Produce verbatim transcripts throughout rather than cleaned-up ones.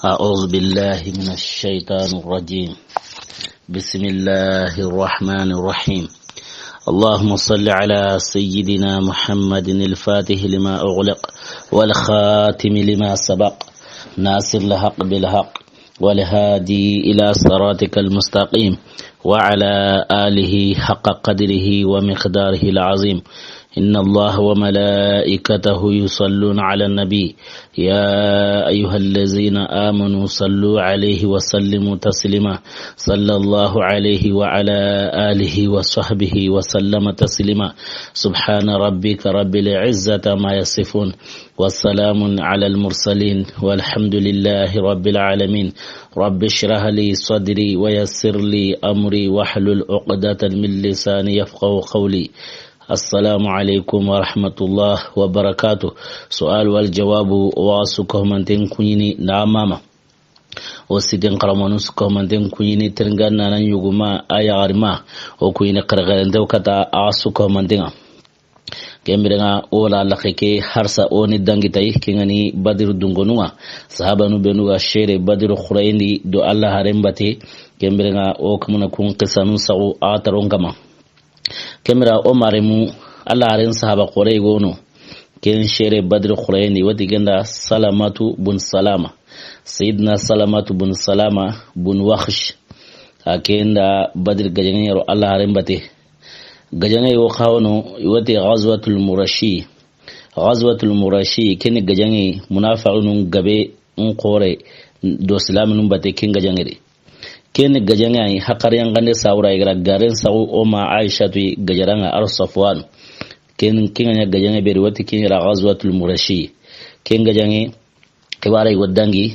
أعوذ بالله من الشيطان الرجيم. بسم الله الرحمن الرحيم. اللهم صل على سيدنا محمد الفاتح لما أغلق والخاتم لما سبق ناصر الحق بالحق والهادي إلى صراطك المستقيم وعلى آله حق قدره ومقداره العظيم. إن الله وملائكته يصلون على النبي، يا أيها الذين آمنوا صلوا عليه وسلموا تسليما. صلى الله عليه وعلى آله وصحبه وسلم تسليما. سبحان ربك رب العزة عما يصفون، وسلام على المرسلين، والحمد لله رب العالمين. رب اشرح لي صدري ويسر لي أمري واحلل عقدة من لساني يفقهوا قولي. السلام عليكم ورحمة الله وبركاته. سؤال والجواب. Waxasu kahumanten kuɲini na mama. O siten xaramonu su kahumanten kuɲini teringa nana ɲuguma a yaxarima. O kuɲini xerexerente o kata a su kahumanten ŋa. Ken biren ŋa o la laxe ke harsa o ni dangi tay, ken ŋa ni Badiri dunkonun ŋa. Sahabanu benu ga sere Badiri xurayindi do Alla haren bate. Ken biren ŋa o kamana kun qisanu saxu a taron kama. Ken biren o maremu Alla haren sahaba xore gono. Ken sere Badiri xurayindi wati genda Salamatu bun Salama. Sayidina Salamatu bun Salama bun Waxsh. A ken da Badiri gajaŋe ɲa ro Alla haren bate. Gajaŋe wo xawono, i wati Ghazwatul Murashi. Ghazwatul Murashi, ken ni gajaŋe munafiqinun gabe n xore do silaminun bate ken gajaŋe de. Ken ni gajaŋe ay haqariyan gande sawura i gara garen saxu o ma Aishatu gajaranga aro Safwan. Ken, ken ŋa ɲa gajaŋe be de wati ken ra Ghazwatul Murashi. Ken gajaŋe xibare go dangi,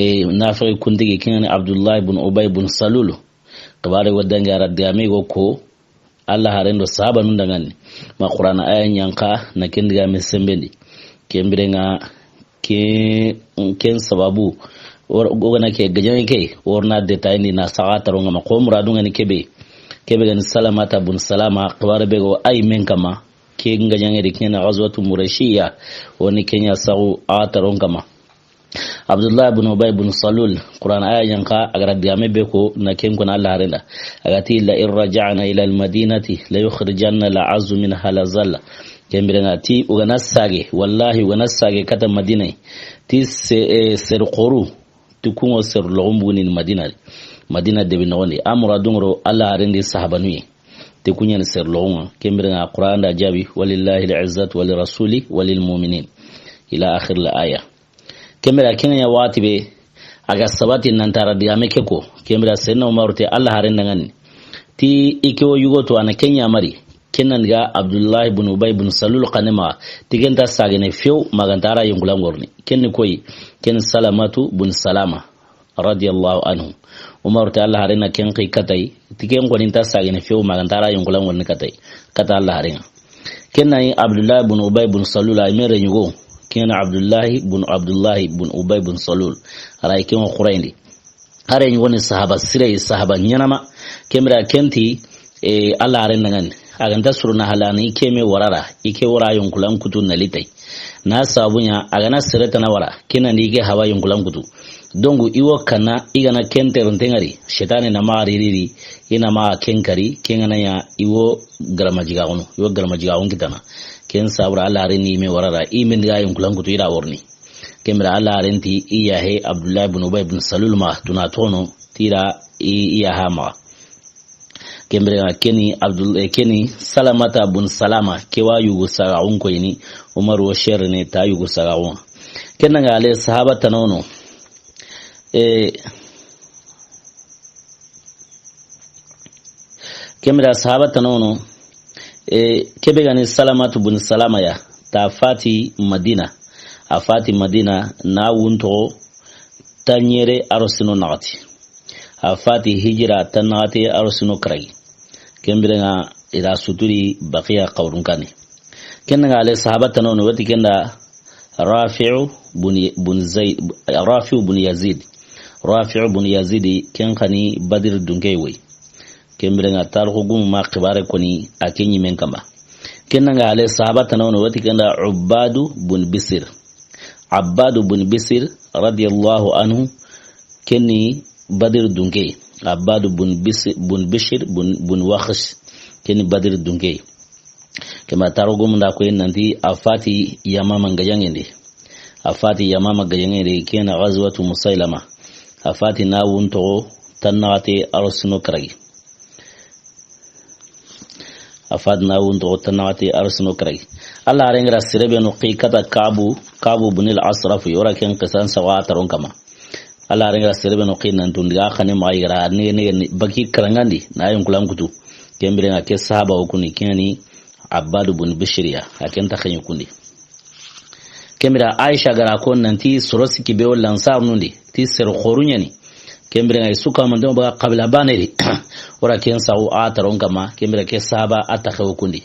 e, nafiqi kuntigi ken ŋa ni Abdullah ibn Ubay ibn Salul. Xibare go dangi a ra digame go ko Alla haren do sahabanun danŋa ni. Ma Qur'ana aya ɲa n xa na ken digame sembendi. Ken biren ŋa ke, ken sababu. Or, o ga na ke gajaŋe ke, o na detail ni na saxa taron ŋa ma ko muradun ŋa ni kebe. Kebe ga ni Salamata bun Salama, xibare be go ay men kama. Ken gajaŋe de ken ŋa Ghazwatu Murashiya. O ni ken ɲa saxu a taron kama. Abdullah ibn Ubay ibn Salul, Qur'an aya ɲa n xa, a gara digame be ko na ken ko na Alla haren da. A ga ti, "La in raja'na ila al-madinati la yukhrijanna al-a'azzu minha al-azalla." Ken biren ŋa ti, o ga na sage, wallahi o ga na sage kata Madina. Ti se, e, ser xoru, ti kun ŋo ser loxun buguni Madina. Madina de bi noxondi. A muradun ŋa ro Alla haren di sahabanu ye. Ti kun ɲa ni ser loxun ŋa. Ken biren ŋa Qur'an da jabi, "Walillahi al-izzatu wa lirasuli wa lil mu'minin." Ila akhir al-aya. Ken biren ken ŋa ɲa waxati be, a ga sabati nan tara digame ke ko. Ken biren Seydina Umaru te Alla haren danŋa ni. Ti i ke wo yugo to a na ken ɲa mari. Ken nan ga Abdullah ibn Ubay ibn Salul xanne ma. Ti ken ta sagene few ma ga n tara yonkulan ŋorni. Ken ni koy, ken Salamatu bun Salama. Radiyallahu anhu. Umaru te Alla haren na ken xi katay. Ti ken xoni ta sagene few ma ga n tara yonkulan ŋorni katay. Kata Alla haren ŋa. Ken na yi Abdullah bun Ubay bun Salul, a yi me renyugo. Ken na Abdullah bun, Abdullah bun Ubay bun Salul. A ra yi ken ŋo xurayindi. A renyugo ni sahaba sire, sahaba ɲanama. Ken biren ken ti, e, Alla haren danŋa ni. A ga nta suruna halani, i ke me warara. I ke wara yonkulan kutu na litay. Na sabu ɲa, a ga na sere tana wara. Ken na ni i ke hawa yonkulan kutu. Donc, i wo kanna, i ga na ken terinte ŋari. Shetani na ma ririri. I na ma ken kari. Ken ga na ɲa, i wo garama jigaxunu, i wo garama jigaxun kitana. Ken sabura Alla haren ni i me warara, i me ndiga yonkulan kutu i ra worni. Ken biren Alla haren ti i yahe Abdullah ibn Ubay ibn Salul ma tuna tono ti ra i, i yaha ma. Ken biren ŋa ken ni Abdul, e, ken ni Salamata bun Salama, ke wa yugo sagaxun koyini, Umaru wo sere ne ta yugo sagaxun. Ken ŋa ale sahaba tanono. E, Ken biren sahaba tanono, e, kebe ga ni Salamatu bun Salama ya, ta fati Madina. A fati Madina na wunto ta ɲere aro sino naxati. A fati hijira ta naxati aro sino karagi. Ken biren ŋa i ra suturi Baqiya xawrun kani. Ken ŋa ale sahaba tanono wati ken da Rafi'u bun, bun Zaid, Rafi'u bun Yazid. Rafi'u bun Yazid ken xa ni Badiri dunke woy. Ken biren ŋa tarixu gumu ma xibare koni a ke ɲimen kama. Ken ŋa ale sahaba tanono wati ken da Ubadu bun Bisir. Abbadu bun Bisir radiyallahu anhu, ken ni Badiri dunke. Abbadu bun Bis-, bun Bishir bun, bun Wakhsh, ken ni Badiri dunke. Ken ma taro gomunda ko nanti a fati Yamama gajaŋen di. A fati Yamama gajaŋen di, ken na Ghazwatu Musailama. A fati na wuntoxo tannaxate a ro sino karagi. A fati na wuntoxo tannaxate a ro sino karagi. Alla haaren ga ra sere be no xi kata Kabu, Kabu bunil Asraf, i wa ra ken xisan sawa taron kama. Alla haaren ga ra sere be no xi nan tundi ga xane ma i ga ra nege nege ni baki karangandi na yin kulan kutu. Ken biren ŋa ke sahaba wo kuni ken ni Abbadu bun Bishiriya, a ken ta xenyi kundi. Ken bira Aisha ga ra ko nanti soro sikki be wo Lansarunun di, ti sere xoru ɲa ni. Ken biren ŋa i su ka manten wo baga xabila baane di. Wo ra ken saxu a taron kama, ken bira ke sahaba a ta xewo kundi.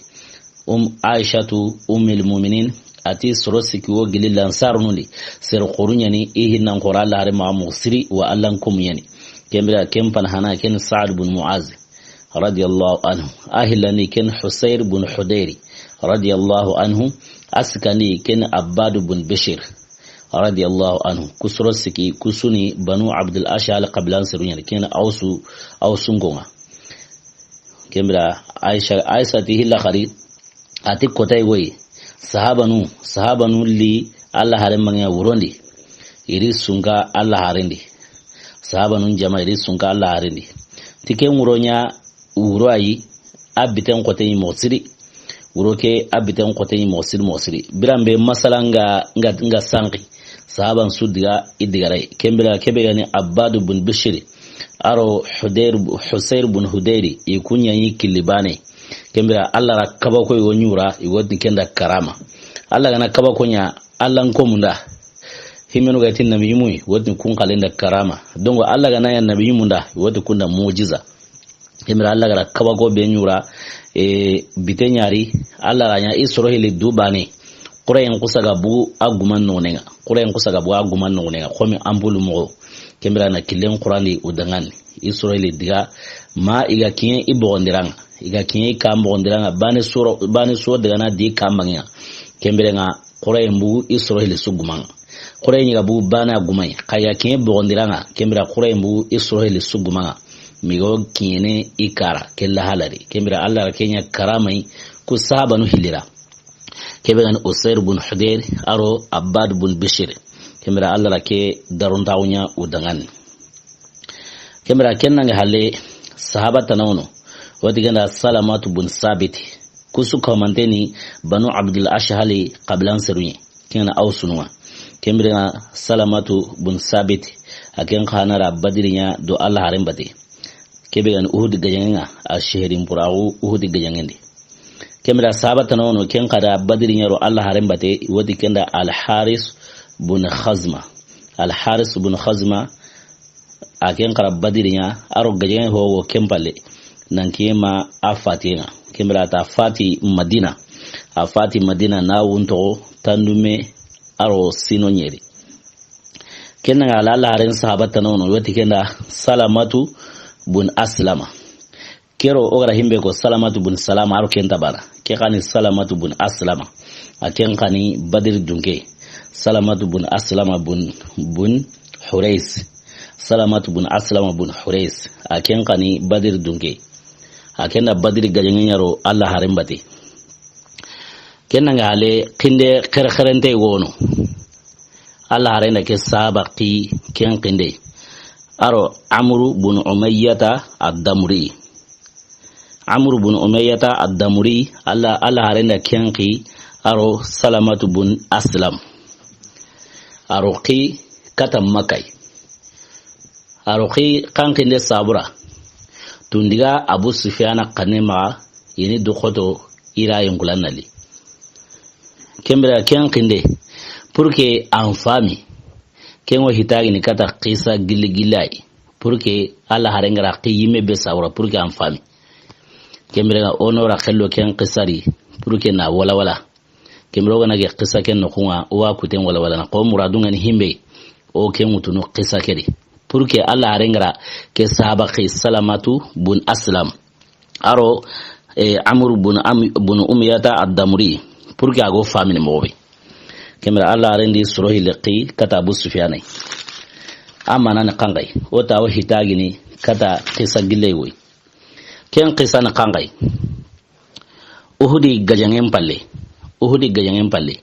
Um, Aishatu Ummul Muminin, a ti soro sikki wo gili Lansarunun di, sere xoru ɲa ni, i hinnan xora Alla haaren maxa moxo siri wa Allan komu ɲa ni. Ken bira ken pana hana ken Sa'ad bun Mu'az radiyallahu anhu. A hillandi ken Husayr bun Hudayri radiyallahu anhu. A sikkandi ken Abbadu bun Bishir radiyallahu anhu. Ku soro sikki, ku su ni Banu Abdul Ashhal xabilan seru ɲa ni, ken Awsu, Awsunko ŋa. Ken bira Aisha, Aisha ti hilla xari, a ti kotay woyi, sahabanu, sahabanu li Alla haaren maŋa wuron di, i ri sunka Alla haaren di. Sahabanun jama i ri sunka Alla haaren di. Ti ken wuro ɲa wuro ayi, a biten xote yi moxo siri. Wuro ke a biten xote yi moxo siri, moxo siri. Biran be masala ŋa, ŋa, ŋa sanki. Sahaban su diga, i digaray. Ken bira ke be ga ni Abbadu bun Bishiri, a ro Hudayr, Husayr bun Hudayri, i ku ɲa yi killi baane. Ken bira Alla ra kabako i wo ɲura, i wo ti ken da karama. Alla ga na kabako ɲa, Allan komu nda. Himmenu ga ti nabi ɲimu, i wo ti kun xalen da karama. Donc Alla ga na ɲa nabi ɲimu nda, i wo ti kun da mujiza. Ken bira Alla ga ra kabako be ɲura, e, bite ɲa ri, Alla ra ɲa i soro hilli du baane. Xurayen xusa ga bugu a guman noxonen ŋa. Xurayen xusa ga bugu a guman noxonen ŋa. Xomi an bulu moxo. Ken bira na killen xurandi u danŋa ni. I soro hilli diga ma i ga kiɲe i bogondiran ŋa. I ga kiɲe i kan bogondiran ŋa. Baane soro, baane soro daga na di kan banŋen ŋa. Ken biren ŋa xurayen bugu i soro hilli su guman ŋa. Xurayen ɲi ga bugu baane a guman ŋa. Xa i ga kiɲe bogondiran ŋa. Ken bira xurayen bugu i soro hilli su guman ŋa. Migo kiɲene i kara, ke la halari. Ken bira Alla ra ke ɲa karama yi, ku sahabanu hilli ra. Ke be ga ni Usayr bun Hudayr, a ro Abbad bun Bishir. Ken bira Alla ra ke darontaxu ɲa u danŋa ni. Ken bira ken naŋa halle sahaba tana wono. Wo ti ken da Salamatu bun Sabit. Ku su ka manten ni Banu Abdul Ashhali xabilan seru ɲa. Ken na Awsunun ŋa. Ken biren ŋa Salamatu bun Sabit, a ken xa na ra Badiri ɲa do Alla haaren bate. Ke be ga ni Uhudi gajaŋen ŋa, a seherin puraxu Uhudi gajaŋen di. Ken bira sahaba tana wono, ken xa da Badiri ɲa ro Alla haaren bate, wo ti ken da Al Haris bun Khazma. Al Haris bun Khazma, a ken xa ra Badiri ɲa, a ro gajaŋen ho wo ken palle. Nan ke ma a fatiyen ŋa. Ken bira a ta fati Madina. A fati Madina na wuntoxo tandume a ro sino ɲeri. Ken naŋa halle Alla haaren sahaba tana wono, wo ti ken da Salamatu bun Aslama. Ke ro o ga ra himbe ko Salamatu bun Salama, a ro ken ta bana. Ke xa ni Salamatu bun Aslama. A ken xa ni Badiri dunke. Salamatu bun Aslama bun, bun Hurays. Salamatu bun Aslama bun Hurays. A ken xa ni Badiri dunke. A ken da Badiri gajaŋen ɲa ro Alla haaren bate. Ken naŋa halle xinde xerexerente wono. Alla haaren da ke sahaba xi ken xinde. A ro Amru bun Umayyata Ad-Damri. Amru bun Umayyata Ad-Damri, Alla, Alla haaren da ken xi, a ro Salamatu bun Aslam. A ro xi kata Makka yi. A ro xi xanxinde sabura. Tundiga Abu Sufyana xanne maxa, i ni du xoto i ra yinkulan nali. Ken bira ken xinde, pour que an fami. Ken wo hitagini kata xisa gilli gillay. Pour que Alla haaren ga ra xi yimme be sabura, pour que an fami. Ken bira o no ra xello ken xisari, pour que na wala wala. Ken bira o ga na ke xisa ken noxun ŋa, o wa kuten wala wala na. Ko muradun ŋa ni himbe, o ken wutunu xisa ke di. Pour que Alla haaren ga ra ke sahaba xi Salamatu bun Aslam. A ro, eh, Amru bun Am-, bun Umayyata Ad-Damri. Pour que a go famini moxo be. Ken bire Alla haaren di soro hilli xi kata Abu Sufiyana yi. A maana ni xanxayi. O ta o hitagini kata xisa gilley woyi. Ken xisa ni xanxayi. Uhudi gajaŋen palle. Uhudi gajaŋen palle.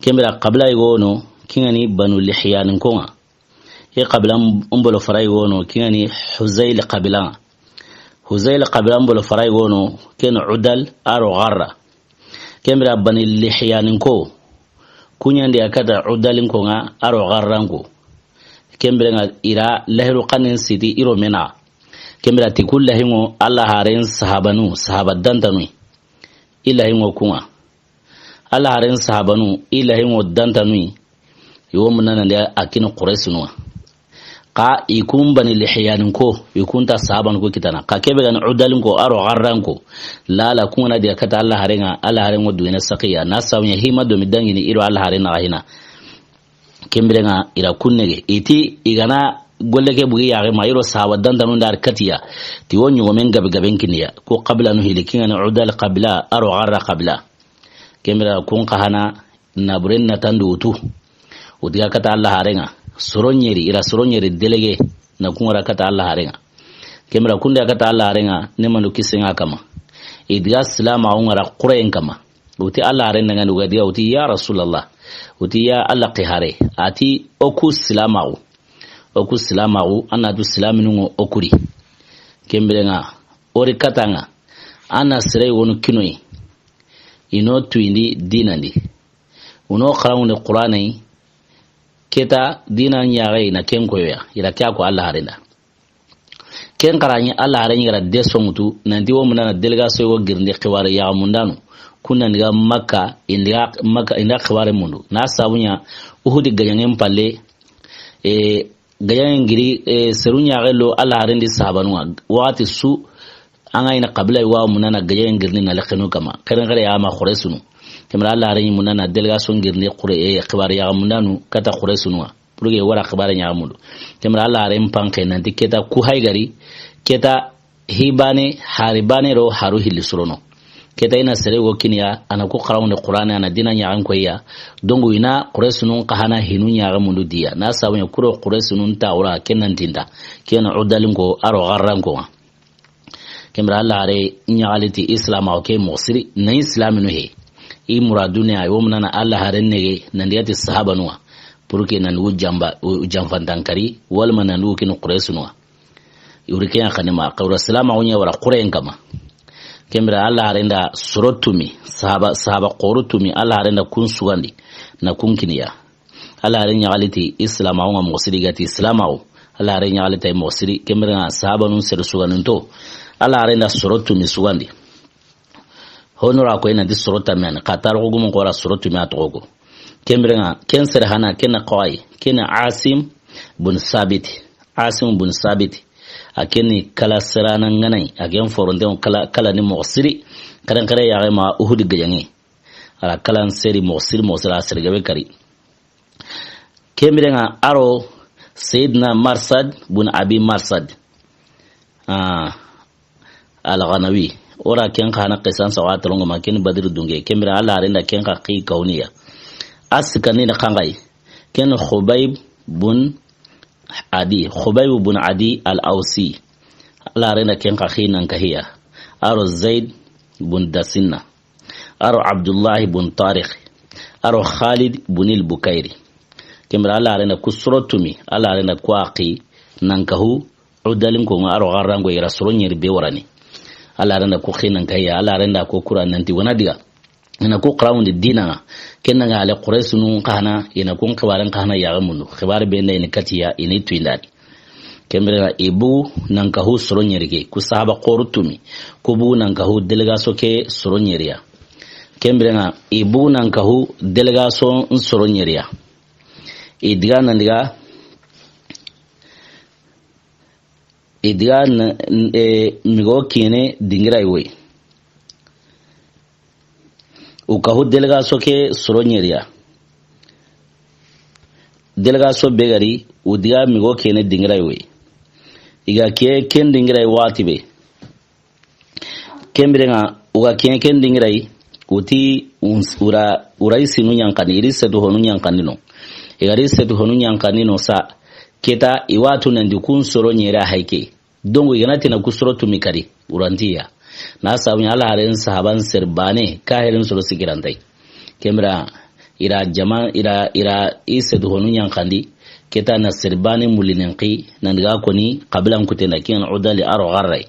Ken bire xabila yogo no, ken ga ni Banu Lihyaninko ŋa. Ke xabila mbolo fara yogo no, ken ga ni Huzayl xabila ŋa. Huzayl xabila mbolo fara yogo no, ken Udal a do Garra. Ken bire Bani Lihyaninko, ku ɲa ndi a kata Udalinko ŋa a do Garranko. Ken bire ŋa i ra lahiru xannen siti i do me naxa. Ken bire ti ku lahiŋo Alla haaren sahabanu, sahaba dantanu. I lahiŋo ku ŋa. Alla haaren sahabanu, i lahiŋo dantanu. I wo munana ndi a kini Quraysinu ŋa. Xa i kun Bani Lihyaninko, i kun ta sahabanu ku kitana. Xa ke be ga ni Udalinko, a do Garranko. Lala ku ŋa na di a kata Alla haaren ŋa, Alla haaren ŋo dugene saqiya. Na sabu ɲa hima do mi dangini i do Alla haaren naxa hina. Ken bire ŋa i ra kun nege. I ti i ga na golle ke bugi yaxe ma i do sahaba dantanu nda a ri katiya. Ti wo ɲogomen gabe gaben kiniya. Ku xabilanu hilli ken ga ni Udal xabila, a do Garra xabila. Ken bire kun xa hana naburen na tandu wutu. Wuti ga kata Alla haaren ŋa. Soro ɲeri, i ra soro ɲeri délégué. Na kun wara kata Alla haaren ŋa. Ken bire kun di a kata Alla haaren ŋa, ne manu kisen ŋa kama. I diga silamaxu ŋa ra Qurayen kama. Wuti Alla haaren da ŋa ni, wuga diga wuti, ya Rasulallah. Wuti ya Alla xi haare. A ti o ku silamaxu. O ku silamaxu, a na tu silaminu ŋo o ku ri. Ken bire ŋa, o ri kata ŋa. A na sere yogo nu kinoyi. I no tuyindi diinan di. U no xaranŋundi Quraana yi, keta diina ɲaxayi na ken koyoya, i ra ke a ko Alla haaren da. Ken xaraɲi Alla haaren ɲi ga ra de sonŋutu, nanti wo mundana délégation wo girindi xibaare yaxamundanu. Kun na ndi ga Makka, i ndi ga Makka, i nda xibaare mundu. Na sabu ɲa, Uhudi gajaŋen palle, e, gajaŋen giri, e, seru ɲaxe lo Alla haaren di sahabanu ŋa. Waxati su, an ga ɲi na xabila yi wa mundana gajaŋen girindi na lexenu kama. Xeren xere ya ma Quraysinu. Ken bire Alla haaren ɲi mundana délégation girindi Qura-, e, xibaare yaxamundanu kata Quraysinu ŋa. Pour que wara xibaare ɲaxamundu. Ken bire Alla haaren panke nanti keta ku hayi ga ri, keta hi baane, hari baane do haru hilli sorono. Keta i na sere wo kiniya, a na ku xaranŋundi Quraana, a na diina ɲaxan koyiya. Donc i na Quraysinun xa hana hinu ɲaxamundu diya. Na sabu ɲa kuro Quraysinun ta wura ken nan tinta. Ken Udalinko, a do Garranko ŋa. Ken bire Alla haare ɲaxali ti i silamaxu ke moxo siri, na i silaminu he. I muradunu ya, i wo mundana Alla haaren nege, nan diga ti sahabanu ŋa. Pour que nan wu jamba, wu janfantankari, walma nan wu kini Quraysinu ŋa. I wuri ke ya xanima, xa wura silamaxu ɲa wara Qurayen kama. Ken bire Alla haaren da soro tumi, sahaba, sahaba xoru tumi, Alla haaren da kun sugandi, na kun kiniya. Alla haare ɲaxali ti i silamaxu ŋa moxo siri ga ti silamaxu. Alla haare ɲaxali ti i moxo siri. Ken bire ŋa sahabanun sere suganinto. Alla haare nda soro tumi sugandi. Honora ko i na di soro tammi yani. Xa tarixu gumun xo ra soro tumi a toxo ko. Ken bire ŋa ken sere hana ken na xawayi. Ken na Asim bun Sabit. Asim bun Sabit. A ken ni kala serana ŋa na yi. A ken foronte kala, kala ni moxo siri. Karen kare ya ma Uhudi gajaŋe. A ra kalan seri moxo siri, moxo siri a sere gabe kari. Ken bire ŋa a do Sayyidina Marsad bun Abi Marsad. Ah, Al-Ghanawi. O ra ken xa na qisan sawa tolongo ma ken Badri dunge. Ken bire Alla haaren da ken xa xi kawniya. A sikandi na xanxayi. Ken Khubayb bun Adi. Khubayb bun Adi Al-Awsi. Alla haaren da ken xa xi nan kahiya. A do Zaid bun Dasinna. A do Abdullahi bun Tariq. A do Khalid bun il Bukairi. Ken bire Alla haaren da ku soro tumi. Alla haaren da ku a xi nan kahu Udalinko ŋa a do Garranko i ra soro ɲeri be warani. Alla haaren da ku xi nan kahiya. Alla haaren da ku kura nanti wana diga. I na ku xaranŋundi diina ŋa. Ken na ŋa ale Quraysinun xa hana, i na kun xibaaren xa hana yaxe mundu. Xibaare be nda i ni katiya, i ni tuyindani. Ken bire ŋa i bugu nan kahu soro ɲeri ke, ku sahaba xoru tumi. Ku bugu nan kahu délégation ke soro ɲeriya. Ken bire ŋa i bugu nan kahu délégation soro ɲeriya. I diga nan diga, i diga na, e, migo kine dingira i woyi. U kahu délégation ke soro ɲeriya. Délégation be gari, u diga migo kene dingira i woyi. I ga ke ken dingira i waxati be. Ken bire ŋa, u ga ke ken dingira i, Uti uns-, ura, ura i sinu ɲankandi, i ri setu honu ɲankandi no. I ga ri setu honu ɲankandi no sa, keta i watu nandi kun soro ɲera hayke. Donc, i gana tina ku soro tumi kari, urantiya. Na sabu ɲa Alla haren sahaban ser bane, ka heren soro sikirantai. Kembira, ira jama, ira, ira i setu honu ɲankandi, keta na ser bane mulinen ki, nan diga koni, kabilan kutena kiyan udali aro garrai.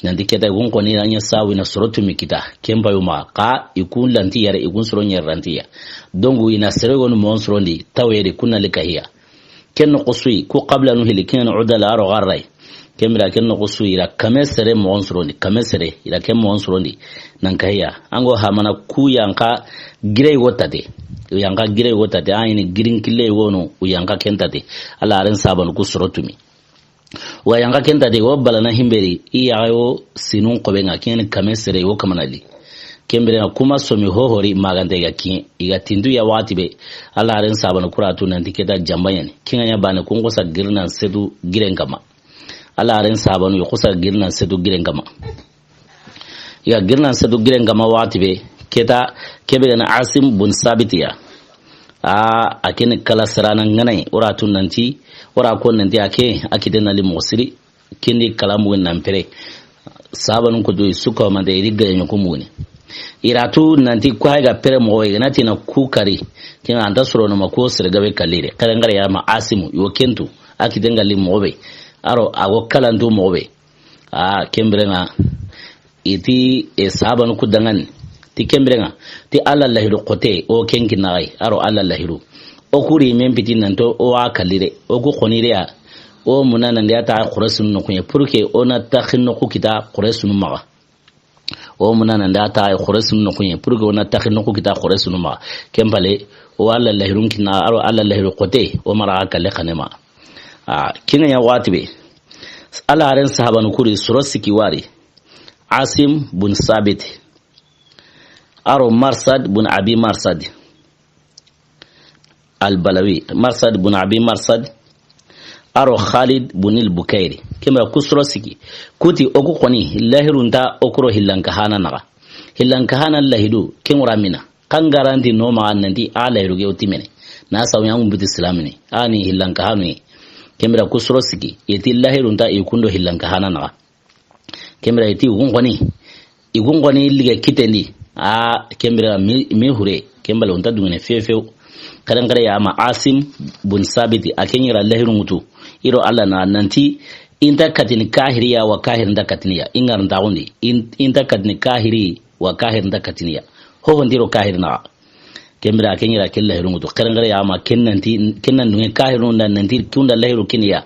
Nanti keta i kun koni, ranya sawi na soro tumi kita, kemba yuma, ka i kun lanti yare, i kun soro ɲer rantiya. Donc, i na sere gonu mon sorondi, tawere kunna likahiya. Ken no kusuyi, ku kabila nu hili, ken udala aro garrai. Kembira ken no kusuyi, ira kame sere mogon sorondi, kame sere, ira ken mogon sorondi. Nan kahiya. Ango hamana ku yanka gire go tate. Yanka gire go tate, a ini girin kille go no, u yanka ken tate. Alla haren sahabanu ku soro tumi. Wa yanka ken tate, wo balana himberi, i yaga yo sinun kobe nga, ken kame sere, wo kamana li. Kembere nga kuma somi hohori maganta i ga kiyen, i ga tintu ya wakati be. Alla haren sahabanu kuratu nanti keta jamba yani. Kinga ɲa bane kun kosa girnan setu giren kama. Alla haren sahabanu yo kosa girnan setu giren kama. I ga girnan setu giren kama wakati be, keta kebe gana Asim bun Sabit ya. A, a keni kala sarana nganai, ora tu nanti, ora ko nanti a ke, a kite na li mogo siri. Kindi kala mugu nan pere. Sahabanun ko do suka mande iri gaya ɲoko muguni. Iratu nanti ko hayga pere mogo be, nanti na ku kari. Kinga anta soro no ma ko sere gabe kalire. Kare ngare ya ma Asimu, yo kentu. A kite ngali mogo be. Aro, ago kalantu mogo be. A, kembere nga. Iti, e, sahabanu ku dangani. Ti kembere nga. Ti Alla lahiru kote, o kenki nagai. Aro Alla lahiru. O kuri men piti nanto, o wa kalire. O ku konire ya. O muna nande ata Qurayshinu nokuye. Pour que o na taxi noku kita Qurayshinu maga. O muna nande ata Qurayshinu nokuye. Pour que o na taxi noku kita Qurayshinu maga. Kembale, o Alla lahirun kina, aro Alla lahiru kote, o mara kalle kanema. A, kinga ya wakati be. Alla haren sahabanu kuri soro siki wari. Asim bun Sabit. Aro Marsad bun Abi Marsad. Al-Balawi. Marsad bun Abi Marsad. Aro Khalid bun il Bukairi. Kembira ku soro siki. Kuti o ku koni lahirunta o kuro hillanka hana naga. Hillanka hana lahidu, kengura mina. Kan garanti no ma nanti a lahiru ge utimene. Na sawu yangu biti silamini. Ani hillanka hanu ye. Kembira ku soro siki. Yeti lahirunta i kundo hillanka hana naga. Kembira iti i kun koni. I kun koni liga kitendi. A, kembira mi, mi hure. Kembala unta dungene fefew. Karen kare ya ma Asim bun Sabiti. A kenyira lahiru ngutu. Iro Alla na nanti. Inta katini kahiri ya wa kahiri nda katini ya. Ingar nda gundi. In-, inta katini kahiri wa kahiri nda katini ya. Ho ho ndiro kahiri na. Kembira kenyira ke lahiru ngutu. Karen kare ya ma kennanti, kennandunge kahiru nda nanti kunda lahiru kiniya.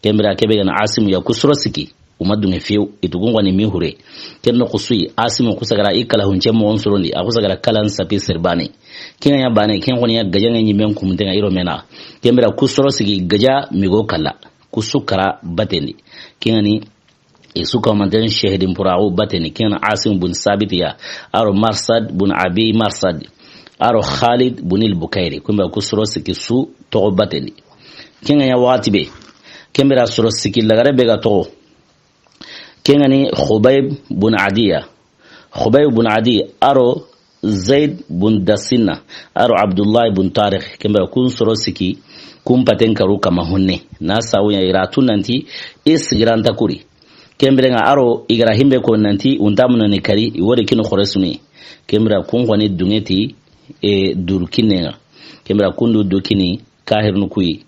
Kembira kebe gana Asim ya ku soro siki. Uma dunge fiyew, i tugun gani mi hure. Ken no kusuyi, Asimu kusagara i kala hunce mogon sorondi, a kusagara kalan sapi serbane. Ken ya bane, ken koni ya gajange ɲimen kumuntenga iro mena. Kembira ku soro sigi gaja migo kala. Kusu kara batendi. Ken ni, i su kamanten shehidin purago batendi. Ken Asim bun Sabit ya, aro Marsad bun Abi Marsad, aro Khalid bun il Bukairi. Kembira ku soro sigi su togo batendi. Ken ya wakati be. Kembira soro sigi lagare be ga togo. Ken ga ni Khubayb bun Adiya. Khubayb bun Adi, aro Zaid bun Dasinna, aro Abdullah bun Tariq. Kembira kun soro siki, kun paten karu kama hunne. Na sawu ya iratu nanti, i sigiranta kuri. Kembira nga aro Ibrahim be ko nanti, unta munani kari, i wori kinu Qurayshinu. Kembira kun koni dungeti, e, duru kinne nga. Kembira kundu du kini, kahirnu kuyi.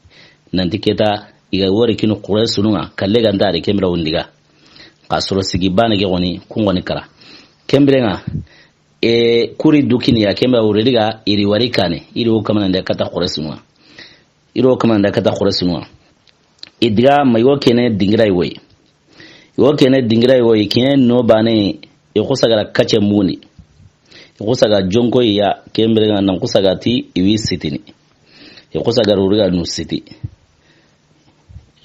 Nanti keta, i ga wori kinu Qurayshinu nga, kalle ganta ari kembira wundiga. Ka soro sigi bane ke goni, kun goni kara. Kembira nga, e, kuri du kini ya kembira wuri diga, iri wari kane, iri wo kamana nda kata Qurayshinu nga. Iri wo kamana nda kata Qurayshinu nga. I diga ma i wo kene dingira i woyi. I wo kene dingira i woyi, kene no bane, i kusagara kace muni. I kusaga jonko ya, kembira nga nan kusaga ti, i wi sitini. I kusaga ruriga nu siti.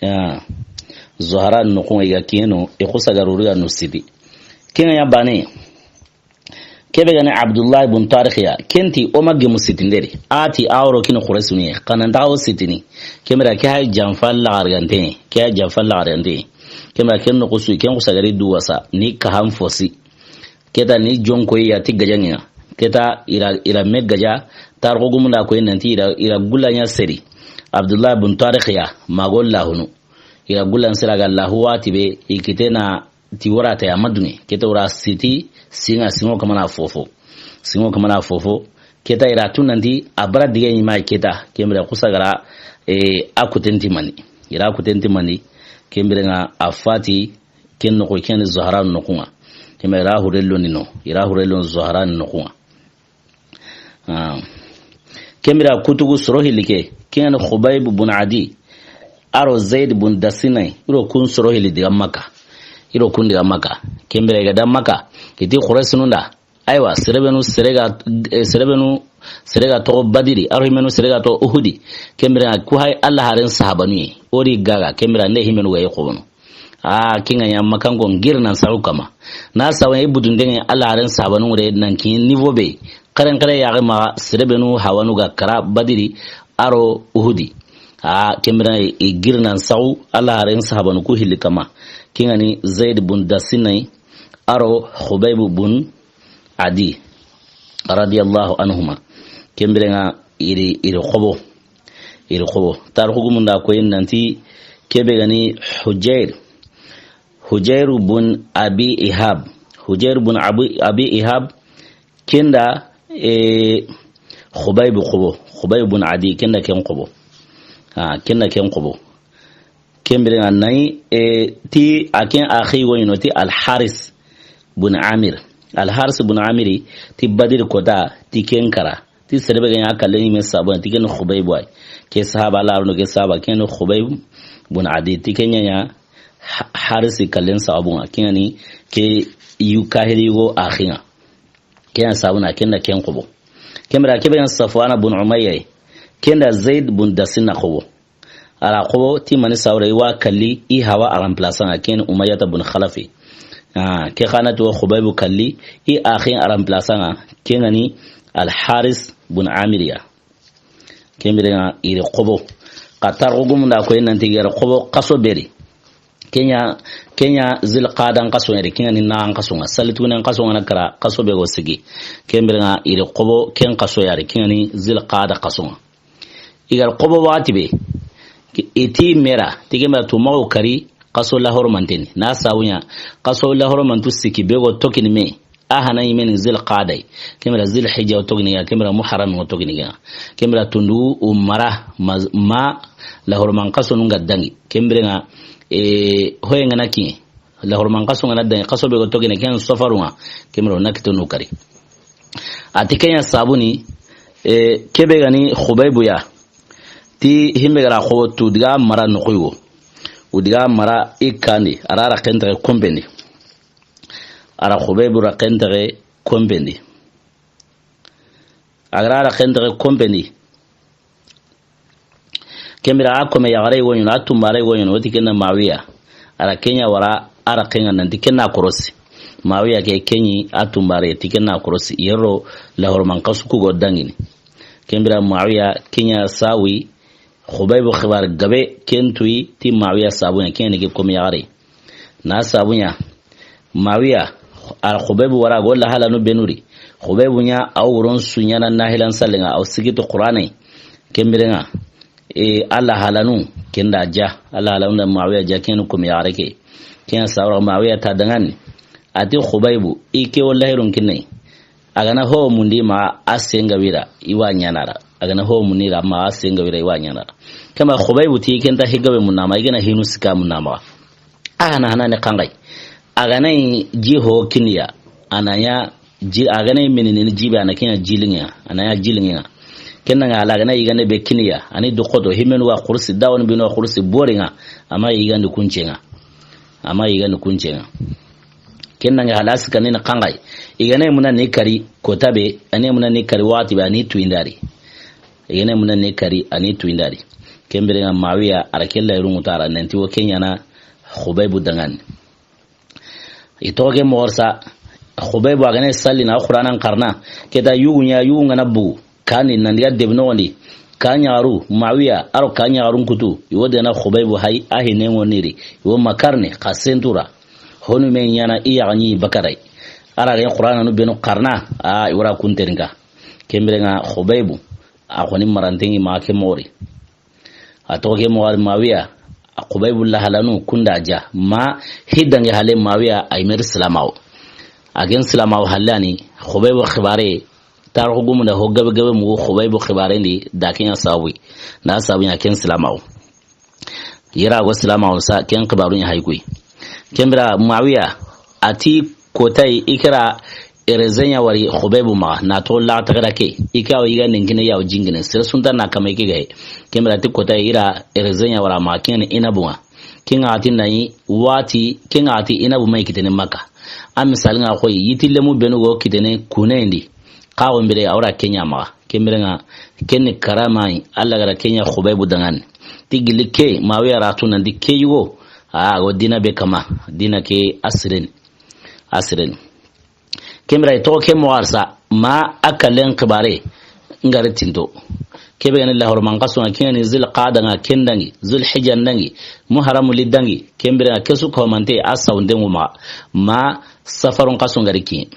Ya. Zohara noxon i ga keno, i kusaga ruriga nu siti. Ken ya bane. Kebe gani Abdullah bun Tariq ya, kenti o ma gemu sitinderi. Ati awro kini Qurayshinu ye, kanan ta o sitini. Kembira ke hay janfa la gargante, ke hay janfa la gargante. Kembira ken no kusu, ken kusagari du wasa, ni kaham fosi. Keta ni jonko ya ti gajange nga. Keta ira, ira me gaja, tarixu gumun da koyi nanti ira, ira gulanya seri. Abdullah bun Tariq ya, mago lahunu. Ira gullan sera ga lahu wati be, i kite na ti wara ta ya maduni. Keta wara siti, singa, singo kamana fofo. Singo kamana fofo. Keta ira tu nanti, a bara dige ni ma keta, kembira kusagara, e, a kutenti mani. Ira kutenti mani, kembira nga a fati, ken noxo, ken ni Zohara noxunga. Kembira ira hurello ni no, ira hurello Zohara noxunga. Ah. Kembira kutugu soro hilli ke, ken ni Khubayb bun Adi, aro Zaid bun Dasinai, iro kun soro hilli diga Makka. Iro kun diga Makka. Kembira i ga da Makka, iti Quraysinun da. Aywa, serebenu serega, eh, serebenu serega toxo Badiri, aro himenu serega toxo Uhudi. Kembira ku hay Allah haren sahabanu ye. Ori gaga, kembira nde himenu ga yi xobono. A, kinga ɲa makanko ngir nan saxu kama. Na sawa i budundenge Allah haren sahabanu ngure nan ki niveau be. Karen kare ya ma serebenu hawanu ga kara Badiri aro Uhudi. A, kembira i gir nan saxu Allah haren sahabanu ku hilli kama. Kinga ni Zaid bun Dasinai aro Khubayb bun Adi radiyallahu anhuma. Kembira nga iri, iri xobo. Iri xobo. Tarixu gumun da koyi nanti kebe gani Hujair. Hujair bun Abi Ihab. Hujair bun Abi, Abi Ihab. Kenda, e, Khubayb xobo. Khubayb bun Adi. Kenda ken xobo. Ah, kenda ken xobo. Kembira nga nayi, e, ti a ken axi woyino ti Al Haris bun Amir. Al Haris bun Amiri ti Badiri kota ti ken kara. Ti serebe ga ɲa kalle ni me sabon ti ken Khubayb wa. Ke sahaba la arno ke sahaba ken Khubayb bun Adi ti ken ɲa Ha-, Harisi kallen sabon ken ni ke yu kahiri go axinga. Ken sabuna ken da ken xobo. Kembira kebe ɲa Safwana bun Umayya. Ken da Zaid bun Dasina xobo. Ara xobo ti mani sawra i wa kalli i hawa a remplaçant ken Umayyata bun Khalafi. Ah, ke xana to Khubaybu kalli i axin a remplaçant ken ni Al Haris bun Amiriya. Kembira nga iri xobo. Ka tarixu gumun da koyi nanti iri xobo xaso beri. Ken ɲa, ken ɲa Zil Qada xaso yeri, ken ni na xaso nga. Sali tunen xaso nga na kara, xaso be go sigi. Kembira nga iri xobo ken xaso yari, ken ni Zil Qada xaso nga. I ga ri xobo waxati be, iti mera, ti kembira tu maxu kari, xaso lahoro manteni. Na sawunya, xaso lahoro mantu siki be go tokini me. A hana yi men Zil Qada yi. Kembira Zil Hijja o tokini ya, kembira Muharram o tokini ya. Kembira tundu u mara ma, ma lahoro man xaso nunga dangi. Kembira nga, e, hoye ngana kiye. Lahoro man xaso ngana dangi, xaso be go tokini ken Safaru nga. Kembira na kitonu kari. A ti ken ɲa sabuni, e, kebe gani Khubaybu ya. Ti himbe gara xobo tu diga mara no koyo. U diga mara i kandi, ara ra kente kombendi. Ara Khubaybu ra kente kombendi. Agara ra kente kombendi. Kembira a kome yaxare woɲono, a tumbare woɲono, o ti ken na Mawiya. Ara ken ɲa wara, ara ken ŋa nanti ken na korosi. Mawiya ke ken ɲi a tumbare, ti ken na korosi. Yero lahoro man xasu ku go dangini. Kembira Mawiya ken ɲa sawi, Khubaybu xibar gabe, ken tuyi, ti Mawiya sabu ɲa, ken ni ke kome yaxare. Na sabu ɲa, Mawiya, a Khubaybu wara, go lahalanu benuri. Khubaybu ɲa, aw woron su ɲana nahilan sallenga, aw sigiti Qur'ane. Kembirenga, e, Allah halanu, kenda ja, Allah halanu da Mawiya ja, ken kome yaxare ke. Ken sawra Mawiya ta dangani. A ti Khubaybu, i ke wallahi ron kinai. A ga na ho mundi ma a senga wira, i wa ɲanara. A ga na ho mundi ra ma a senga wira, i wa ɲanara. Kama Khubaybu ti ken ta higabe munama, i ga na hinu sika munama. A hana hana ne kangai. A ga na ji ho kiniya, a na ɲa ji, a ga na menene ni jibe, a na kenya jilinga, a na ɲa jilinga. Ken ŋa a la ga na yigande be kiniya, ani dokoto, himenu wa kursi, dawon binu wa kursi, boringa, ama yigande kuncenga. Ama yigande kuncenga. Ken ŋa halas kanina kangai. Igane muna ni kari kota be, ane muna ni kari wati be, ani tuindari. Igane muna ni kari, ani tuindari. Kembirenga Mawiya, ara kella irungu tara, nanti wo kenyana Khubaybu dangani. I toxo ke moxo sa, Khubaybu a ga na salli na Qur'anan xarana, keta yugu ɲa, yugu ngana bugu, kani nandiga debi noxondi, ka ɲaxaru, Mawiya, aro ka ɲaxarun kutu, i wo dena Khubaybu hay, a hine ŋo niri, i wo makarni, xa sentura, honu me ɲana i yaxa ɲi bakaray. A ra ga Qur'ana nu benu xarana, a, i wa ra kun terinka. Ken biren ŋa Xubaybu, a xo ni maranten ŋi ma ke moxo ri. A toxo ke moxo ri Mawiya, a Xubaybu lahalanu kunda ja. Ma hi dangi hale Mawiya a yi me ri silamaxu. A ken silamaxu hale a ni, Xubaybu xibaare, tarixu gumu da ho gabe gabe mugu Xubaybu xibaare ndi da ken ɲa sabu. Na sabu ɲa ken silamaxu. Yera go silamaxu sa ken xibaarun ɲa hayi kuyi. Ken bira Muawiya a ti kotayi i ke ra erezen ɲa wari Xubaybu maxa, na toxo laxataxira ke, i ke a wa yiga nen kine ya wa jingine, sere su nta na kama i ke ga he. Ken bira a ti kotayi i ra erezen ɲa wara maxa, ken ŋa ni inabu ŋa. Ken ŋa a ti na yi wati, ken ŋa a ti inabu ma yi kitene Maka. A misali ŋa xoyi, yiti lemu benu go kitene kunendi. Xa go mbire a wa ra ken ɲa maxa. Ken biren ŋa, ken ni karama yi, Alla ga ra ken ɲa Xubaybu danŋa ni. Ti gilli ke, Muawiya ra tu nanti ke yugo, a, a go dina be kama, dina ke a sireni. A sireni. Ken bira i toxo ke moxo ri sa, ma a kallen xibaare, n ga ri tinto. Ke be ga ni lahoro man xaso ŋa, ken ŋa ni Zil Qada ŋa ken dangi, Zul Hijja n dangi, Muharramu li dangi, ken biren ŋa ke su ko mante a sawunde ŋu maxa, ma Safarun xaso n ga ri kin.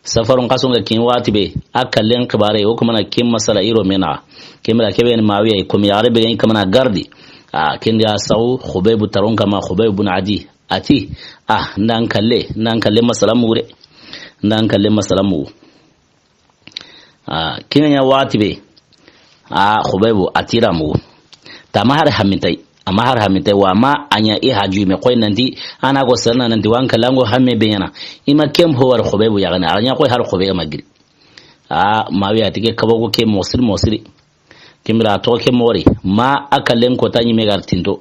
Safarun xaso n ga kin wati be, a kallen xibaare, o kuma na ken masala i ro me naxa. Ken bira ke be ni Muawiya, i komi yaxare be ga ni kamana gardi. A, ken di a sawu Xubaybu taron kama, Xubaybu bun Adi. A ti, a, n da n kalle, n da n kalle masala mugu de. N da n kalle masala mugu. A, ken ŋa ɲa wati be. A, Xubaybu, a ti ra mugu. Ta ma hari hamitay. A ma hari hamitay, wa ma a ɲa i haju me. Xoyi nanti, a na go serna nanti, wa n kalle an go hame be ɲaana. I ma ken ho wari Xubaybu yaxene. A ra ɲa xoyi hari Xubaybu ma giri. A, Muawiya a ti ke kaba go ke moxo siri, moxo siri. Ken bira a toxo ke moxo ri, ma a kallen kota ɲi me ga ri tinto.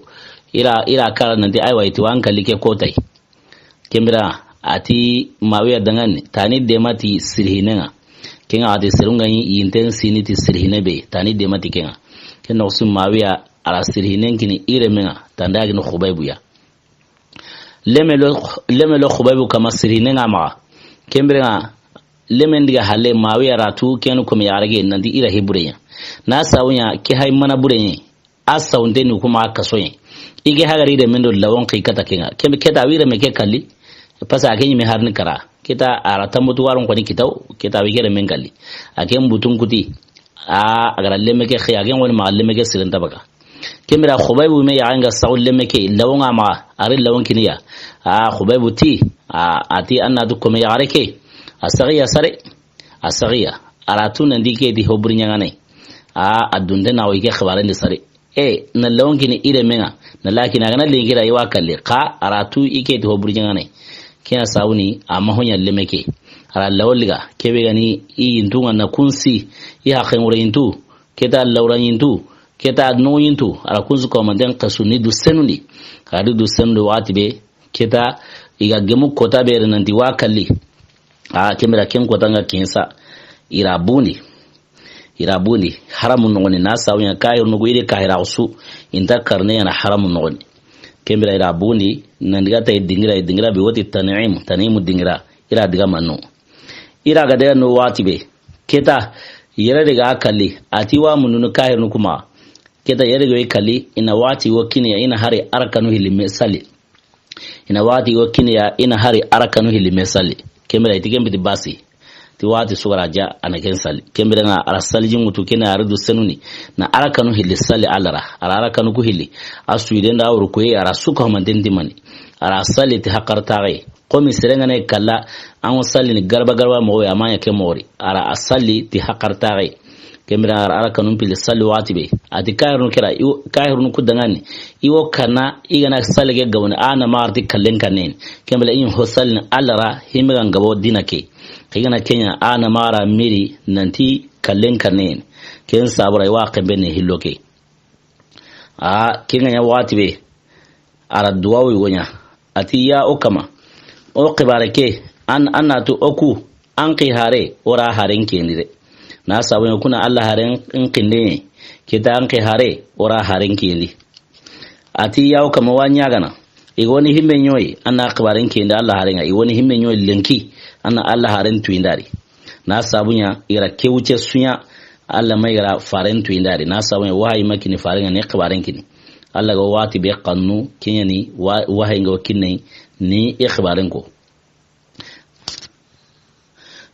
I ra, i ra kara nanti, aywa, i ti wa n kalli ke kotayi. Ken bira a ti Muawiya danŋa ni, tani dema ti sirihinen ŋa. Ken ŋa a ti serun ga ɲi yinten sini ti sirihine be, tani dema ti ken ŋa. Ken noxo su Muawiya a ra sirihinen kini i renmen ŋa, tanda kini Xubaybu ya. Leme lo, leme lo Xubaybu kama sirihinen ŋa maxa. Ken biren ŋa, lemen diga hale Muawiya ra tu ken ŋa ni komi yaxare ke nanti i ra hi bure ɲa. Na sawu ɲa ke hayi mana bure ɲa. A sawunte ni kuma kaso ɲa. I ke hagari renmen do lawon xi kata ken ŋa. Ken bi keta a wi renme ke kalli. Parce que a ke ɲi me harini kara. Keta a ra tambutu waron xo ni kitaw. Keta a wi ke renmen kalli. A ke mbutun kuti. A, a ga ra leme ke xi, a ke ŋo ni maxa leme ke siren ta baga. Ken bira Xubaybu me yaxa ŋa saxu leme ke, lawon ŋa maxa, a ri lawon kini ya. A, Xubaybu ti, a, a ti an na tu kome yaxare ke. A saxiya sare. A saxiya. A ra tu nanti ke ti hoburi ɲaŋane. A, a dunte na wo i ke xibaaren di sare. E, na lawon kini i renmen ŋa, na lakin a ga na lenki ra i wa kalli, xa a ra tu i ke ti hoburi ɲaŋane. Ken ŋa sawu ni, a ma ho ɲa leme ke. A ra lawon liga, ke be ga ni i yintu ŋa na kunsi, i haqen ŋure yintu, keta lawra yintu, keta no yintu, a ra kunsu ko manten xasu ni du senundi. Xa di du senundi wati be, keta i ga gemu kota be re nanti wa kalli. A, ken bira ken kota ŋa ken sa, i ra bundi. I ra bundi, haramu noxoni, na sawu ɲa kahirunu ku i di kahira su, i nta karne ɲaana haramu noxoni. Ken bira i ra bundi, nan diga ta i dingira, i dingira be woti Tan'im, Tan'imu dingira, i ra diga manno. I ra ga daga no wati be, keta, yere diga kalli, a ti wa mununu kahirunu kuma, keta yere diga kalli, i na wati wo kini ya, i na hari arakanu hilli me sali. I na wati wo kini ya, i na hari arakanu hilli me sali. Ken bira i ti ken biti basi. Ti wati sugara ja, a na ken sali. Ken bira ŋa ara sali jingutu kene ari du senuni. Na arakanu hilli sali Alla ra. Ara arakanu ku hilli. A suiden da wuru koyi ara suka manten ti mani. Ara sali ti haqar taxe. Komi sere ŋa ne kalla, an ŋo sali ni garba garba moxo ya, a ma ɲa ke moxo ri. Ara a sali ti haqar taxe. Ken bira ara, ara kanun pili sali wati be. A ti kahirunu kera, i wo, kahirunu ku danŋa ni. I wo kana, i ga na sali ke gaboni, a na ma arti kallen kannen. Ken bira i ho sali ni Alla ra, himbe ga gabo dina ke. Ke ga na ken ɲa, a na ma ara miri, nanti kallen kannen. Ken sabura i wa kembe ne hillo ke. A, ken ŋa ɲa wati be. Ara duwawu i wo ɲa. A ti ya o kama. O xibaare ke, an, an na tu o ku, an xi hare, o ra haren kendi de. Na sabu ɲa kuna Alla haren n kinde, keta an xi hare, o ra haren kendi. A ti ya o kama wa ɲa gana. I ga wo ni himbe ɲoyi, an na xibaaren kendi Alla haren ŋa. I ga wo ni himbe ɲoyi lenki, an na Alla haren tuyindari. Na sabu ɲa, i ra ke wuce su ɲa, Alla ma i ra faren tuyindari. Na sabu ɲa, wahayi ma kini faren ŋa ni xibaaren kini. Alla ga wati be xannu, ken ɲa ni wa-, wahayi ŋa wo kinne ni i xibaaren ko.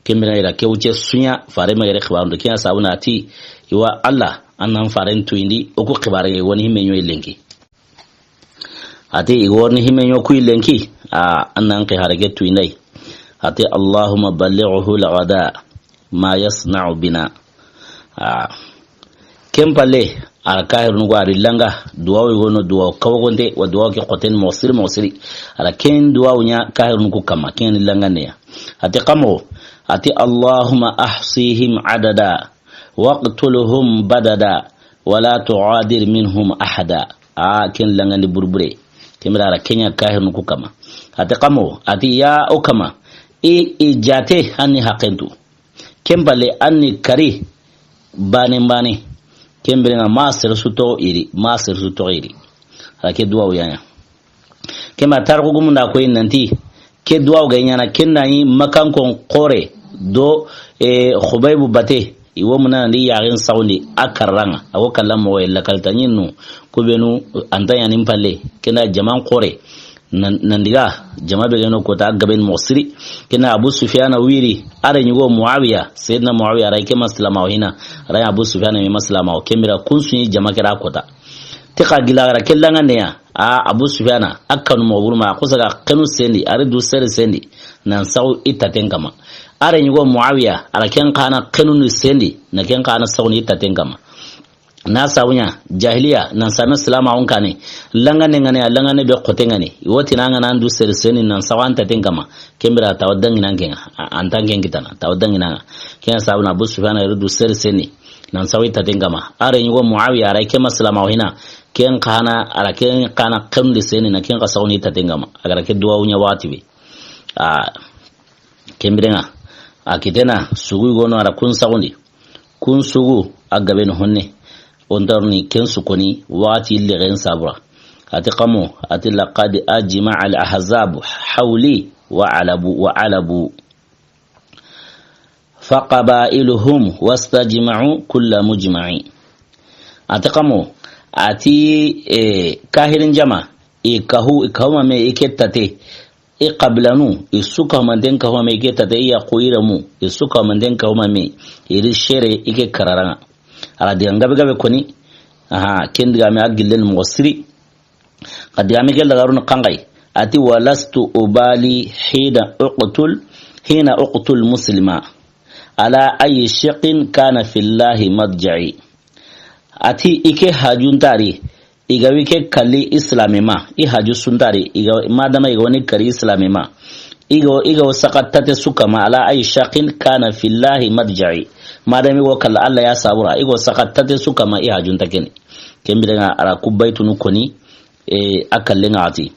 Ken biren ŋa i ra ke wucce su ɲa, faare ma gere xibaarun di. Ken ya sabu na a ti, i wa Alla, an na an faaren tuyindi, o ku xibaare ŋa, i wa ni himme ɲo i lenki. A ti, i wa ni himme ɲo ku i lenki, a, an na an ke hare ke tuyindi. A ti, اللهم بلغه الغداء ما يصنع بنا. A, ken palle, a ra kaahirunu ku a ri langa, duwaawu yogo no, duwaawu kawagonte, wa duwaawu ke xoten moxo siri, moxo siri. A ra ken duwaawu ɲa kaahirunu ku kanma, ken ni langa ne ya. A ti xa moxo, a ti, اللهم أحصهم عددا، واقتلهم بددا، ولا تغادر منهم أحدا. A, ken langandi burebure. Ken biren a ra ken ɲa kaahirunu ku kanma. A ti xa moxo, a ti ya o kanma, i, i jaate an ni haqentu. Ken palle an ni kari baane baane. Ken biren ŋa ma sere su toxo i ri, ma sere su toxo i ri. A ra ke duwaawu ya ɲa. Ken ma taarixu gumun da a koyi nanti, ke duwaawu ga ɲaana, ken da ɲi Makankon xoore do, e, Xubaybu batte, i wo munana ndi yaxen saxundi a karara ŋa, a wo kalla moxo yella kalta ɲinnu, ku benu an ta ɲaani n palle, ken da jaman xoore, nan, nan diga, jama be ga no kota, a gaben moxo siri, ken da Abu Sufiyana wiri, a ra ɲi yogo Muawiya, Seydina Muawiya, a ra ke ma silaama wo hina, a ra Abu Sufiyana me ma silaama wo, ken biren kun su ɲi jama ke ra kota. Ti xa gila a ra ke langande ya, a Abu Sufiyana, a kanu moxo buru ma, a xusa ga xenu sendi, a ri du sere sendi, nan saxu i taten kanma. A ra ɲi yogo Muawiya, a ra ken xa na xenu ni sendi, na ken xa na saxu ni i taten kanma. Na sabu ɲa, jahiliya, nan same silaamaaxun kaane, langande ŋa ni, a langande be xote ŋa ni, i wo ti na ŋa na an du sere sendi, nan saxu an taten kanma, ken biren a ta wa dangi na ken ŋa, a, an ta ken kitana, ta wa dangi na ŋa. Ken ya sabu na Abu Sufiyana ri du sere sendi, nan saxu i taten kanma. A ra ɲi yogo Muawiya, a ra ke ma silaamaaxu hina, ken xa na, a ra ken xa na xenu ndi sendi na ken xa saxu ni i taten kanma. A ga ra ke duwaawu ɲa waxati be. A, ken biren ŋa, a kitena, sugu yogo no a ra kun saxundi. Kun sugu, a gaben honne. O nta ro ni ken su koni, waxati yille xen sabura. A ti xa moxo, a ti, لقد أجمع الأحزاب حولي وعلبوا، وعلبوا. فقبائلهم واستجمعوا كل مجمع. A ti xa moxo, a ti, e, kaahirin jama, i kahu, i kahuma me, i ke tate, i qabilanu, i su kahumanten kahuma me, i ke tate, i yaxu, i remu, i su kahumanten kahuma me, i ri sere, i ke karara ŋa. A ra digan gabe gabe koni, aha, ken digaame a gillen moxo siri, Xa digaame ke lagarun xanxayi. A ti, ولست أبالي حين أقتل، حين أقتل مسلما، على أي شق كان في الله مضجعي. A ti, i ke hajun nta ri, i ga wi ke kalli islaame ma, i haju su nta ri, i ga, madama i ga wa ni kari islaame ma. I ga, i ga wa saxa tate su kanma, على أي شق كان في الله مضجعي. Madama i ga wa kalla Alla ya sabura, i ga wa saxa tate su kanma, i hajun nta ken ni. Ken biren ŋa a ra ku baytunu koni, e, a kallen ŋa a ti.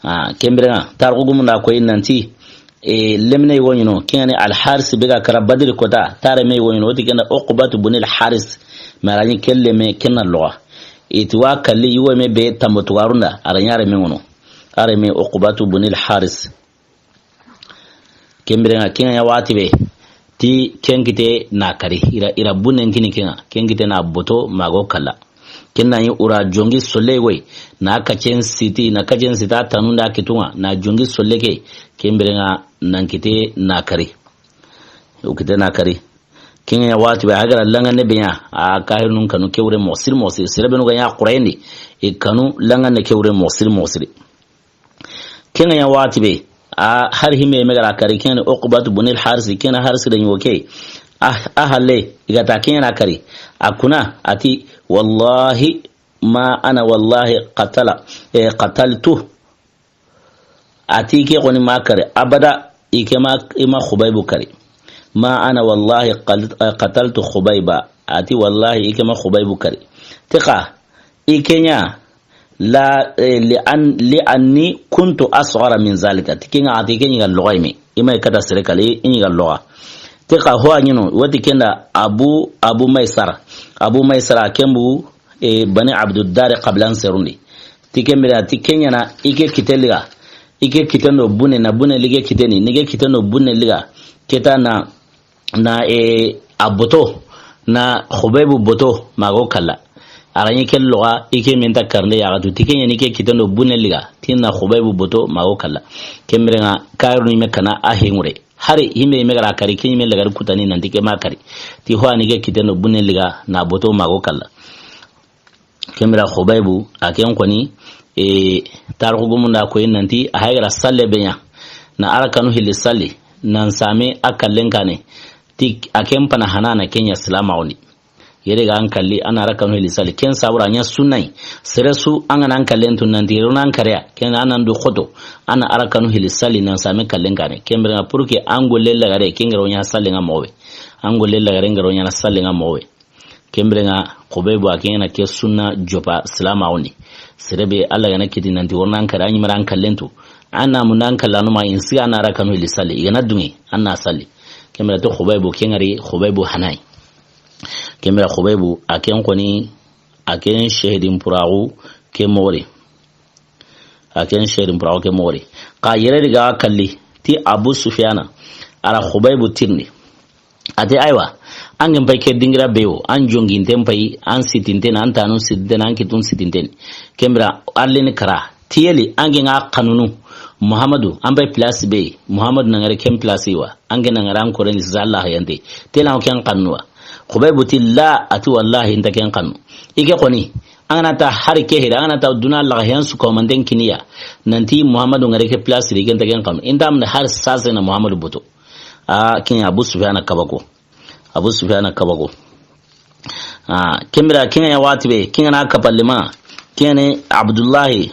A, ken biren ŋa, taarixu gumun da a koyi nanti, e, lemine yogo ɲi no, ken ŋa ni Al Haris be ga kara Badri kota, taare me yogo ɲi no, o ti ken da Uqbatu bun Al Haris, ma a ra ɲi ke leme ken na loxa. I ti wa kalli yugo me be tambo tugarun da, a ra ɲi a reme ŋa no. A reme Uqbatu bun Al Haris. Ken biren ŋa, ken ŋa ɲa waxati be, ti ken kite na kari, i ra, i ra bunnen kini ken ŋa, ken kite na boto ma ga wo kalla. Ken na ɲi o ra jongi solle goy, na kacen siti, na kacen sita tanun da kitun ŋa, na jongi solle ke, ken biren ŋa nan kite na kari. O kite na kari. Ken ŋa ɲa waxati be, a ga ra langande be ɲa, a kaahirun kanu ke wure moxo siri moxo siri, sere benu ga ɲa Qurayni, i kanu langande ke wure moxo siri moxo siri. Ken ŋa ɲa waxati be, a hari himbe me ga ra kari, ken ni Uqbatu bun al Haris, ken Haris da ɲi wo ke. A, a halle, i ga ta ken ŋa na kari. A kuna, a ti, والله ما أنا والله قتل، إيه، قتلته. A ti ke xoni ma kari, abada, i ke ma, i ma Xubaybu kari. ما أنا والله قل-، قتلت خبيبا. A ti wallahi i ke ma Xubaybu kari. Ti xa, i ke ɲa, La, eh, li an-, li anni kuntu asghara min zalika. Ti ken ŋa a ti ken ɲi ga loxa i me. I ma i kata sere kali, i ɲi ga loxa. Ti xa ho a ɲi no, wati ken da Abu, Abu Maysara. Abu Maysara ken bu, eh, Bani Abdud Dar qabilan serundi. Ti ken bire, ti ken ɲa na, i ke kite liga. I ke kiten do bune na, bune lige kiteni. Ni ke kiten do bune liga. Keta na, na, e, a boto, na Xubaybu boto, ma ga wo kalla. A ga ɲi ke loxa, i ke me nta karinde yaxatu, ti ke ɲa ni ke kiten do bune liga, ti na Xubaybu boto, ma ga wo kalla. Ken bire ŋa, kahiru ni me kana a hengure. Hari himbe yime ga ra kari, ke yime lagari kutani nanti ke ma kari. Ti ho ani ke kite no bunne liga na boto mago kalla. Ken bira Xubaybu, a ken xoni, e, tarixu gumunda koyi nanti, a hayi ga ra salle be ɲa, na arakanu hilli salli, nan same a kallen kane, ti a ken pana hana na ken ɲa silamaxu ni. Yere ga an kalli, an na arakanu hilli salli, ken sabura ɲa sunna yi. Sere su, an ga na an kallen tu nanti, yero na an kareya, ken an nan du xoto, an na arakanu hilli salli, nan same kallen kane. Ken bira pour que an golle lagare, ken ga ro ɲa sallen ŋa moxo be. An golle lagare ga ro ɲa na sallen ŋa moxo be. Ken bire ŋa, Xubaybu a ken ŋa na ke sunna jopa silamaxu ni. Sere be Alla ga na kiti nanti wori na an kare, an ɲi ma ra an kallen tu. An na munda an kallanu ma in siga an na arakanu hilli salli. I ga na duŋe, an na salli. Ken bire to Xubaybu, ken ŋa ri Xubaybu hana yi. Ken bire Xubaybu, a ken xoni, a ken sehedin puraxu ke moxo ri. A ken sehedin puraxu ke moxo ri. Xa yere di ga kalli, ti Abu Sufiyana, a ra Xubaybu tirindi. A ti, aywa, an ŋen pay ke dingira be wo, an jonginten pay, an sitinten, an tanun sitinten, an kitun sitinten. Ken bira, arlini kara, ti yeli, an ŋen ŋa xanunu, Muhammadu, an pay place be, Muhammadu na ŋare ken place wa, an ŋen na ŋare an koren sisa Alla yante. Tela ken xanunu wa. Xubaybu ti la, a ti wallahi, nta ken xanu. I ke xoni, an ga na ta hari ke hira, an ga na ta duna laga hiyan su ko manten kiniya. Nanti Muhammadu ŋare ke place ri, ken ta ken xanu. Inta amna har sase na Muhammadu boto. A, ken ya Abu Sufyana kabako. Abu Sufyana kabako. A, ken bira, ken ya wati be, ken na kapalima, ken ne Abdullahi,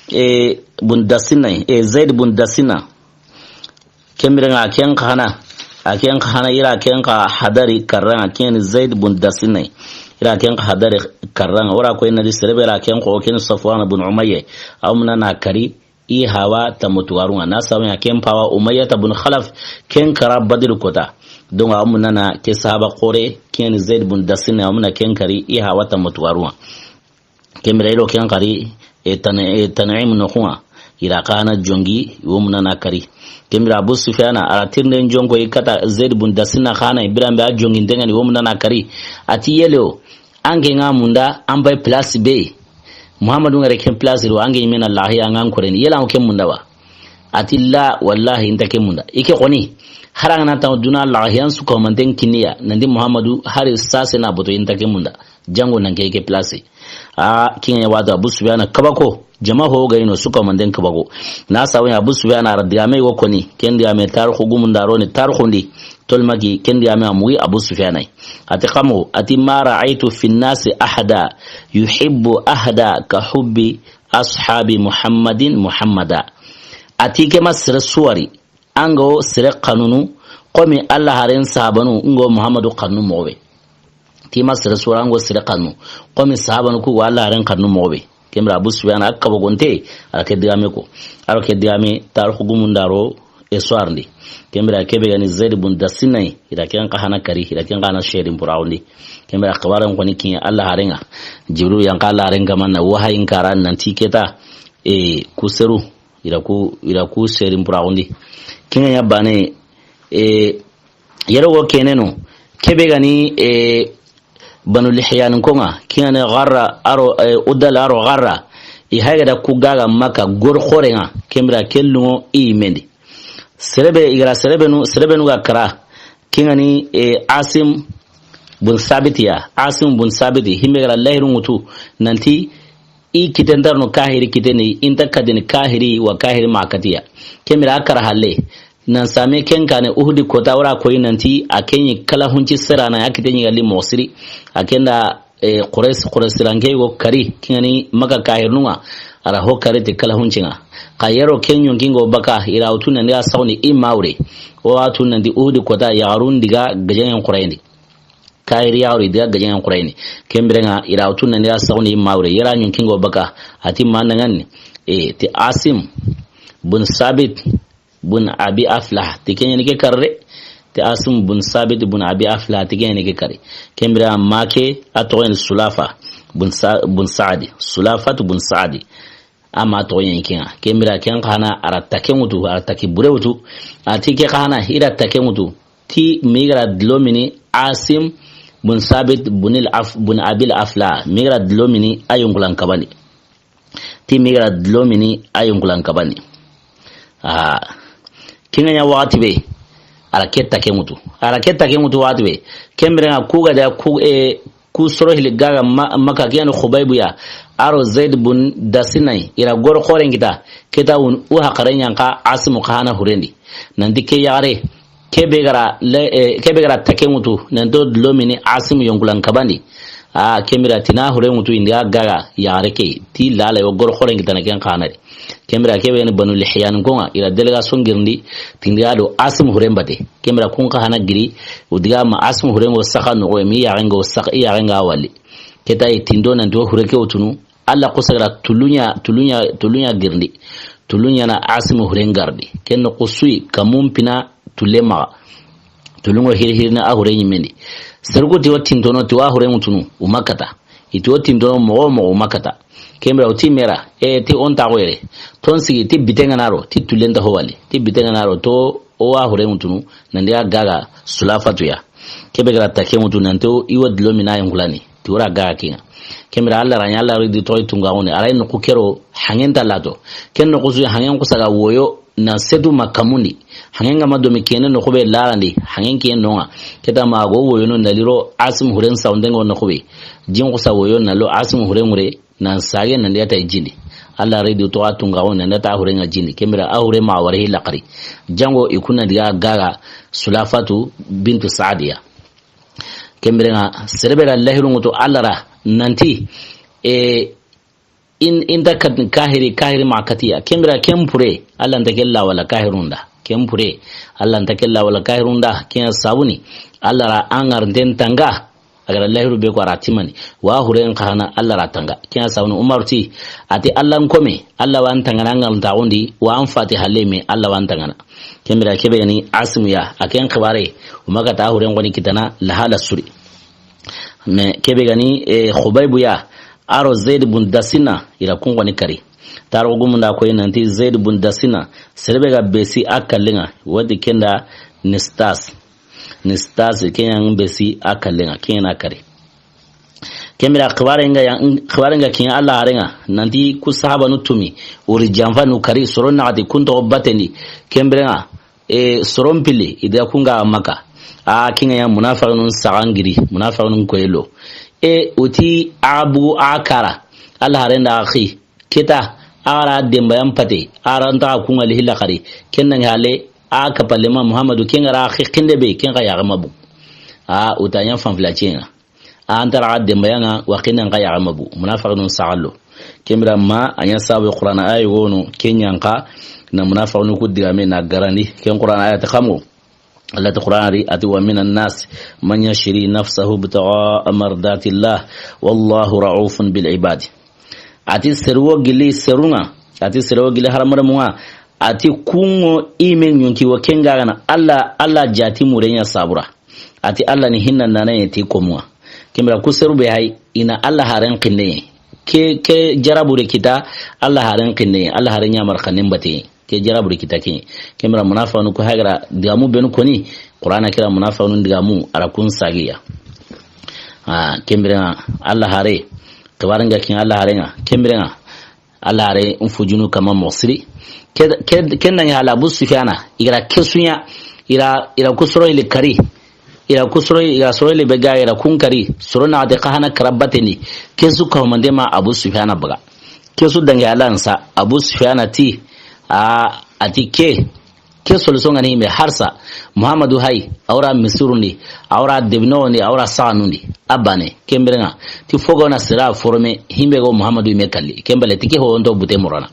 e, bun Dasina, e, Zaid bun Dasina. Ken bire ŋa, a ken xa hana, a ken xa hana, i ra ken xa hadari karraŋa, ken Zaid bun Dasina yi. I ra ken xa hadari karraŋa, wora ko inna di sere be ra ken xo, ken Safwan bun Umayya. Aw muna na kari, i hawa tamutuwaruŋa. Na sabu ya ken pawa Umayyata bun Khalaf, ken kara Badri kota. Donc, aw muna na ke sahaba xore, ken Zaid bun Dasina, aw muna ken kari, i hawa tamutuwaruŋa. Ken bire i ro ken kari, e, Tan-, e, Tan'im noxuŋa. I ra xa hana jongi, wo muna na kari. Ken bire Abu Sufyana, a ra tirinde jonko i kata Zaid bun Dasina xa hana, i biran be a jonginten ŋa ni, wo muna na kari. A ti yele wo, an ŋen ŋa munda, an pay place be. Muhammadu ŋare ken place ri wo, an ŋen ɲi me na lahiya an ŋa an koreni. Yela an ŋa ken munda wa. A ti la, wallahi, nta ken munda. I ke xoni, hari an ga na ta duna laga hiyan su ko manten kiniya, nanti Muhammadu hari sase na boto, i nta ken munda. Jango nan ke, ke place. A, ken ya wati Abu Sufyana kabako, jama ho ga ino su ko manten kabako. Na sabu ya Abu Sufyana a ra digame wo koni, ken digame tarixu gumunda ro ni tarixu ndi, tolmaki, ken digame a mugi Abu Sufyana yi. A ti xamo, a ti ma ra'aytu fi nnasi ahada yuhibbu ahada ka hubbi ashabi Muhammadin Muhammada. A ti ke ma sere su wari, an ga wo sere xanunu, komi Alla haren sahabanu, n ga wo Muhammadu xanunu moxo be. Ti ma sere su wari, an ga wo sere xanunu, komi sahabanu ku ga wo Alla haren xanunu moxo be. Ken bire Abu Sufyana a kabakonte, a ra ke digame ko. A ro ke digame, tarixu gumunda ro, e soirndi. Ken bire ke be ga ni Zaid bun Dasina yi, i ra ken xa hana kari, i ra ken xa hana sehedin puraxundi. Ken bire xibaren xoni ken ya Alla haren ŋa. Jibril yan xa Alla haren ŋa manna wahayin kara nanti keta, e, ku seru, i ra ku, i ra ku sehedin puraxundi. Ken ŋa ya bane, e, yere wo keneno, ke be ga ni, e, Banu Lihyan ko ŋa, ken ŋa ni Gharra, a ro, e, Udal a ro Gharra, i hayi ga da ku gaga Makka gor xore ŋa, ken bire ke lungo i mendi. Sere be, i ga ra sere benu, sere benu ga kara, ken ŋa ni, e, Asim bun Sabit ya, Asim bun Sabit, himbe ga ra lahiru ŋutu, nanti, i kiten nta ro no kahiri kiten di, i nta kadini kahiri wa kahiri ma katiya. Ken bire a kara halle, nan same ken kane Uhudi kota wora koyi nanti, a ken ɲi kala hunci serana, a kiten ɲi gali moxo siri, a ken da, e, Quraysh, Quraysh ranke go kari, ken ŋa ni Makka kahirinu ŋa, a ra ho kari ti kala hunci ŋa. Xa yero ken ɲonkingo baka, i ra wutu nan di a saxundi i mawre, o wutu nan di Uhudi kota yaxarun diga gajaŋen xurayindi. Kahiri yaxaru i diga gajaŋen xurayini. Ken bire ŋa, i ra wutu nan di a saxundi i mawre. Yera ɲonkingo baka. A ti ma na ŋa ni. E, ti Asim bun Sabit bun Abi Aflah. Ti ken ɲa ni ke kari. Ti Asim bun Sabit bun Abi Aflah. Ti ken ɲa ni ke kari. Ken bire ŋa ma ke a toxo ni Sulafa bun Sa-, bun Saadi. Sulafatu bun Saadi. A ma toxo ɲa ni ken ŋa. Ken bire ken xa hana a ra ta ke ŋutu, a ra ta ke bure wutu. A ti ke xa hana i ra ta ke ŋutu. Ti mi ga ra dilo mini Asim bun Sabit bun al-Af-, bun Abil Afla. Mi ga ra dilo mini a yonkulan kabani. Ti mi ga ra dilo mini a yonkulan kabani. Ah. Ken ŋa ɲa waxati be. A ra ke take ŋutu. A ra ke take ŋutu waxati be. Ken biren ŋa ku ga da ku, e, ku soro hili gaga ma-, Maka, ke yani Xubaybu ya. A ro Zaid bun Dasina yi. I ra goro xoren kita. Ke ta wun, u haxare ɲa n xa Asimu xa hana huren di. Nanti ke yaxare. Ke be ga ra le, e, ke be ga ra take ŋutu. Nanto dulomini Asimu yonkulan kabandi. A, ken bira ti na huren ŋutu i ndi ga gaga yaxare ke. Ti lala yo goro xoren kita na ken xa hana di. Ken bira ke be ni Banu Lihyan ko ŋa, i ra délégation girindi, ti i ndi ga do Asim huren bate. Ken bira kun xa hana giri, o diga ma Asim huren ŋo saxa noxo, mi yaxen ŋo saxa, i yaxen ŋa wali. Ke ta yi ti ndo nanti o hure ke o tunu, Alla xusa ga ra tuluɲa, tuluɲa, tuluɲa girindi. Tuluɲa na Asim huren gardi. Ken noxo su yi, kamun pina tulle maxa. Tulungo hiri hiri na a hure ɲimendi. Seru ku ti o tintono, ti wa hure ŋutunu, u ma kata. I ti o tintono moxo moxo u ma kata. Ken bira o ti mera, e, ti o nta xo yere. Ton sigi, ti biten ŋa na ro, ti tullen ta ho wali. Ti biten ŋa na ro, to o wa hure ŋutunu, nan di ga gaga Sulafatu ya. Ke be ga ra take ŋutu nanto i wa dulomina yonkulani. Ti o ra gaga ke ŋa. Ken bira Alla ra ɲa, Alla ri di toxo i tunga ŋone. A ra yi noxu ke ro, hangen ta lato. Ken noxu su yi hangen xusa ga woyo, na setu ma kamundi. Hangen ga ma domi kene noxu be larandi. Hangen ke no ŋa. Ke ta ma go woyo no na liro Asim huren sawnden ŋo noxu be. Jin xusa woyo na lo Asim huren ŋure. Nan sage nan di ga ta jindi. Alla ri di toxo a tunga ŋone nan di ga ta huren ŋa jindi. Ken bira a hure ma wari hila xari. Jango i kun na diga gaga Sulafatu bintu Saadiya. Ken biren ŋa, sere be ra lahiru ŋutu Alla ra, nanti, e, in, in ta kat kahiri, kahiri ma katiya. Ken bira ken pure, Alla nta ke la wala kahirun da. Ken pure, Alla nta ke la wala kahirun da. Ken sabuni, Alla ra an ŋa rinten tanga, a ga ra lahiru be ko a ra timani. Wa huren xa hana Alla ra tanga. Ken sabuni Umar ti, a ti Alla n kome, Alla wa an tangana an ŋa rinta xundi, wa an fati halle me, Alla wa an tangana. Ken bira ke be ga ni Asimu ya, a ken xibare, o ma kata huren ŋoni kitana, lahala suri. Mais ke be ga ni, e, Xubaybu ya, a ro Zaid bun Dasina, i ra kun ŋoni kari. Tarixu gumun da ko yi nanti Zaid bun Dasina, sere be ga besi a kallen ŋa, wadi ken da Nistas. Nistas ke yan besi a kallen ŋa, ken na kari. Ken bira xibare ŋa ya, xibare ŋa ken Alla haren ŋa, nanti ku sahabanu tumi, o ri janfa nu kari, soro naxati kun toxo batendi, ken biren ŋa, e, soron pili, i da kun ga Maka. A, ken ŋa ya munafiqinun saxan giri, munafiqinun koyelo. E, o ti a bugu a kara, Alla haren da axi, ke ta, a ga ra denbayan pate, a ra nta kun ŋa li hila xari, ken na ŋa hale, a kapalema Muhammadu, ken ga ra axi kinde be, ken xa yaxe ma bugu. A, o ta ɲa fanfila cen ŋa. A nta ra denbayan ŋa, wa ken na ŋa yaxe ma bugu. Munafiqinun saxallo. Ken bira ma, a ɲa sabu Qur'ana aya wono, ken ɲa n xa, na munafiqinu ku digame na garandi, ken Qur'ana aya ta xamo. Alla ti Qur'ana ri, a ti, "Wa minan nas man yashri nafsahu ibtigha'a mardatillah, wallahu ra'ufun bil ibad." A ti seru wo gili serun ŋa, a ti seru wo gili haramaremun ŋa, a ti kun ŋo i me ɲonki wo ken ga ga na Alla, Alla jati muren ɲa sabura. A ti Alla ni hinna nana ye ti komun ŋa. Ken bira ku seru be hay, i na Alla haren xinne. Ke, ke jarabu re kita, Alla haren xinne, Alla haren ɲa mar xannen bate. Ke jarabu re kita ke. Ken bira munafiqinu ku haga ra digamu benu koni, Qur'ana ke ra munafiqinun digamu, a ra kun sagiya. A, ken bira Alla hare, xibaren ŋa ken Alla haren ŋa, ken bira Alla hare n fujunu kama moxo siri. Ke, ke, ken na ŋa hala Abu Sufyana, i ga ra ke su ɲa, i ra, i ra ku soro hili kari. I ra ku soro, i ra soro hili be ga, i ra kun kari. Soro naxati xa hana kara batendi. Ke su ka humande ma Abu Sufyana baga. Ke su dangi hala nsa, Abu Sufyana ti, a, a ti ke. Ke solution ŋa ni himbe harsa, Muhammadu hay, a wa ra misirundi, a wa ra debinondi, a wa ra saxanundi. A bane, ken bire ŋa, ti fogo na sira forme, himbe go Muhammadu me kalli, ken bale ti ke ho nto bute murana.